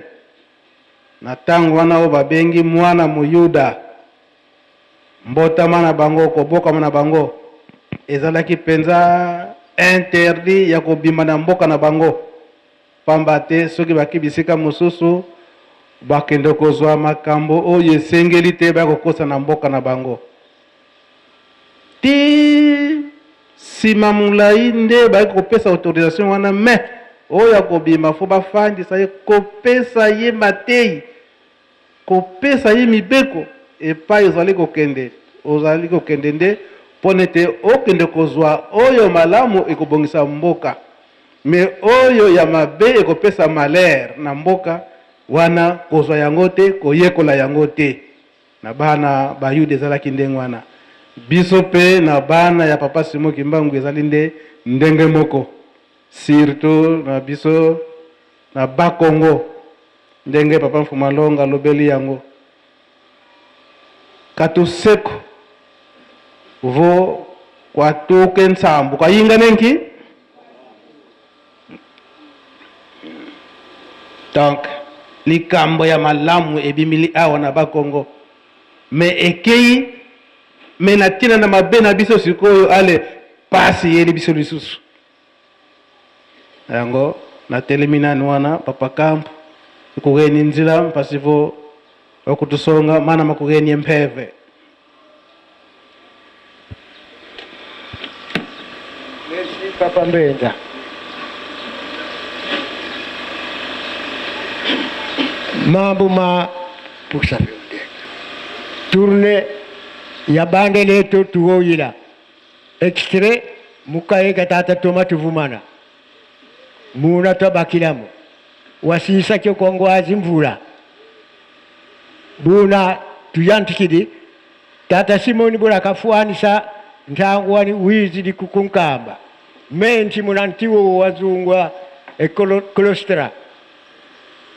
na ntango wana oyo babengi mwana moyuda mbotama na bango kobokama na bango ezalaki mpenza interdit ya kobima na mboka na bango pamba te soki baki bisika mosusu bakende kozwa makambo oyo esengeli te baya kokosa na mboka na bango ti Nsima molai nde bayaki kopesa autorisation wana, mais oyo akobima faut bafandisa ye, kopesa ye mateyi, kopesa ye mibeko epai ozali kokende. Ozali kokende nde mpo nete okende kozwa oyo malamu ekobongisa mboka, mais oyo ya mabe ekopesa malheur na mboka wana, kozwa yango te, koyekola yango te. Na bana Bayuda ezalaki ndenge wana. Biso pe na bana ya Papa Simon Kimbangu ezali nde ndenge moko. Surtout na biso na Bas-Congo, ndenge Papa Mfuma Longa alobeli yango. Katuseko vo kwatuke nsambu kayinga nenki. Donc likambo ya malamu ebimili awa na Bas-Congo, mais ekeyi mais na tina na mabe na biso sikoyo, ale pasi eyeli biso lisusu. Yango natelemi nanu wana Papa Kampu ikugeni nzila mpasi vo okutusonga mana makugeni mpeve. Merci Papa Mbenza. Mambo ma pusa tourne ya bande letu tuoyila extrait mukaeka tata toma tuvumana muna twabakilamu wasisa kyo kongwazi mvula buna tuyantikidi tata Simoni bula kafuanisa ntangwani wizi likukunkamba menti munantiwo wazungwa ekolostra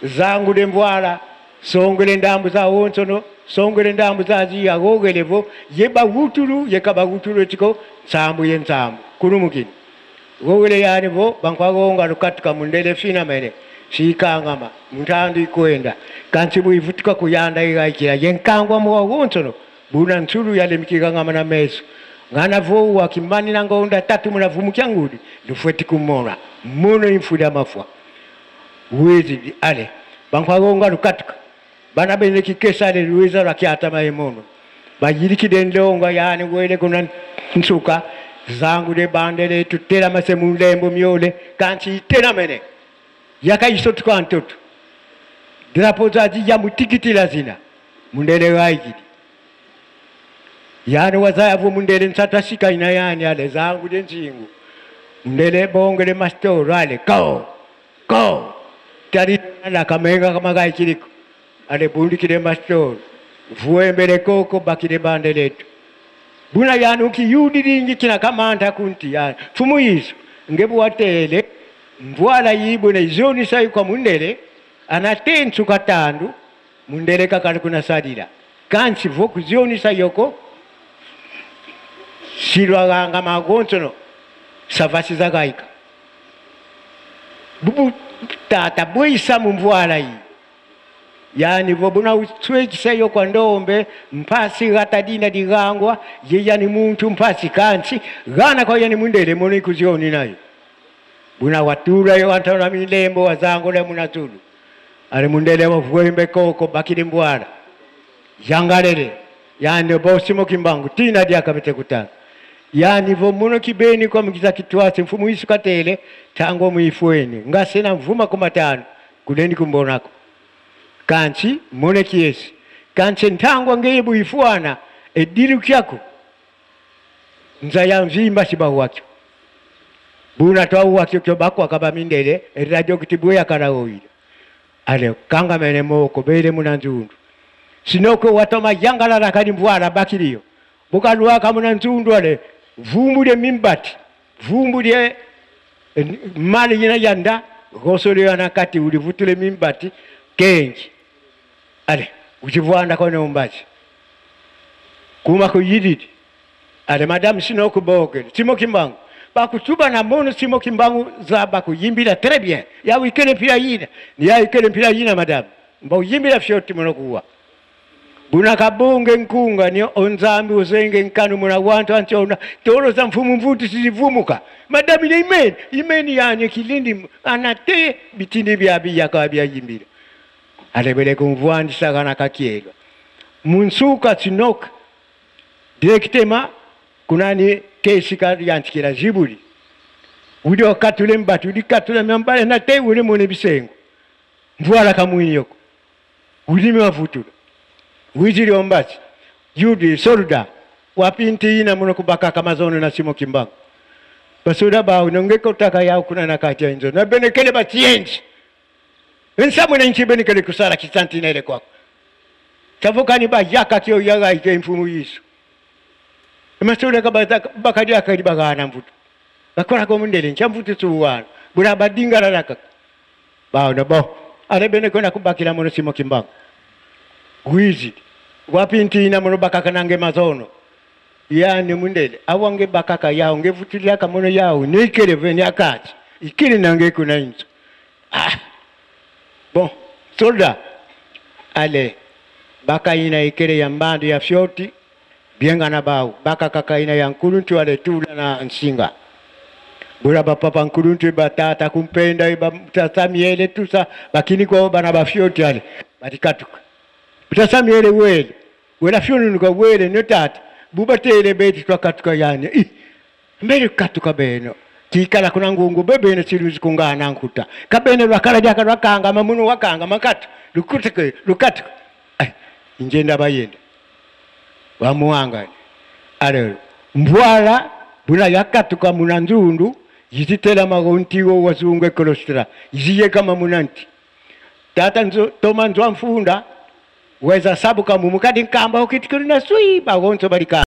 zangu de mvwala songele ndambu za wonsono songele ndambu za ziya gogelevo ye bawutulu ye kabawutulu etiko nsambu ye nsambu kulumukini gogele yani bo bankwagonga lukatuka mundele fina mene sikangama muntandu ikwenda kansi buivutuka kuyanda igaikira ye nkangwa muwa wonsono buna nsulu yalemikikangama na meso ngana vo wakimani na ngonda tatu munavumukia ngudi lufweti kumona muno imfuda mafua wezi ale bankwagonga lukatuka bana bene kikesa le luiza la kiata maimono bayiriki denlonga yani wele kuna nsuka zangu de bandele tutela mase mulembo myole kansi itela mene yakaisotuka ntoto drapo zaji ya mutikitila zina mundele waikidi yani wazaya vo mundele nsata sika ina yani ale zangu de nzingu mundele bongele mastoro ale ko ko tari la kamenga kama kaikiriko ale bundikile mastoro vuembele koko bakile bandeletu buna yani ukiyudiringi kina kamanda kunti yani fumu izo ngebu watele mvwala yibwe na izoni sayi kwa mundele anatensu katandu mundele kakali kunasalira kansi vo kuzionisa yoko silwaganga magonsono savasi zakaika bubu tata bwisa mumvwala iyi yani vo buna uswekisa yo kwa ndombe mpasi gatadina digangwa yeya ni muntu mpasi kansi gana kwa yani mundele mono ikuzioni nayo buna watura yo antona milembo wazango le munazulu ale mundele wavuembe koko bakili mbwala yangalele yani bosimo kimbangu tina diakabete kutanga yani vo muno kibeni kwa mgiza kitwase mfumu isu katele tango muifueni ngasena mvuma kumatano kuleni kumbonako kansi mone kiesi kansi ntangwa ngebu ifuana edilu kyako nza ya mvimba siba wakyo buna twa wakyo kyo bakwa kaba mindele radio kitibu ya karaoida ale kanga mene moko bele munanzundu sinoko watoma yangala rakani mbwala bakiliyo bukalwa kamuna nzundu ale vumbule mimbati vumbule mali yina yanda gosole yana kati ulivutule mimbati kenji ale uchivwanda kone umbachi kuma kuyididi ale madame sinoko boke simo kimbangu bakutuba na mono simo kimbangu za bakuyimbila très bien ya wikele mpira yina ni ya wikele mpira yina madame mba uyimbila fyoti mono kuwa buna kabonge nkunga ni onzambi uzenge nkanu muna wantu antiona toro za mfumu mvuti sizivumuka madame ni imeni imeni yani kilindi anate bitindi bya biya ka bya yimbila alebele kumvwandisa kana kakielwa munsuka tinoka directement kunani Kesika yantikila zibuli udi wakatule mbati udi katule myambale na te uli mune bisengo mvwala kamwini yoko ulimi wavutula wizili ombasi yudi solda wapinti ina muno kubakaka mazono na simo Kimbangu basuda bawu nongekotaka yawu kuna nakati ya inzo na benekele batienji nsamwe na nchi benekele kusala kisantinele kwako tavukani bayaka kyo yaga ite mfumu yisu masula bakadi akali bagana mvutu bakola ko mundele nchamvutu tsuwana bula badingalalaka bawo na bo ale bene kona kubakila muno simo Kimbangu wizi wapintina muno bakaka nange mazono yani mundele awange bakaka yawo ngevutulaka muno yawo nikele vene akati ikili nange kuna inzo. Ah bon, soldat ale bakaina ikele ya mbandu ya fyoti bienga na bawu bakaka ina ya nkuluntu ale tula na nsinga bula bapapa nkuluntu batata kumpenda batasamiele tusa bakini kwa bana bafyoti ale batikatuka batasamiele wele wela fyununuka wele no tata bubatele beti twakatuka yani i mbele katuka beno tikala kuna ngungu bebene siluzi kungana nkuta kabene lwakala jaka lwakanga mamuno wakanga makatu lukutike lukatuka. Injenda bayenda bamuwanga ale mbwala bula yakatuka muna nzundu yizitela magontiwo wazungu ekolostra yiziye kama munanti tata nzo toma nzwa mfunda weza sabu kamumu kadi nkamba ukitikiri na sui bagonzo balika.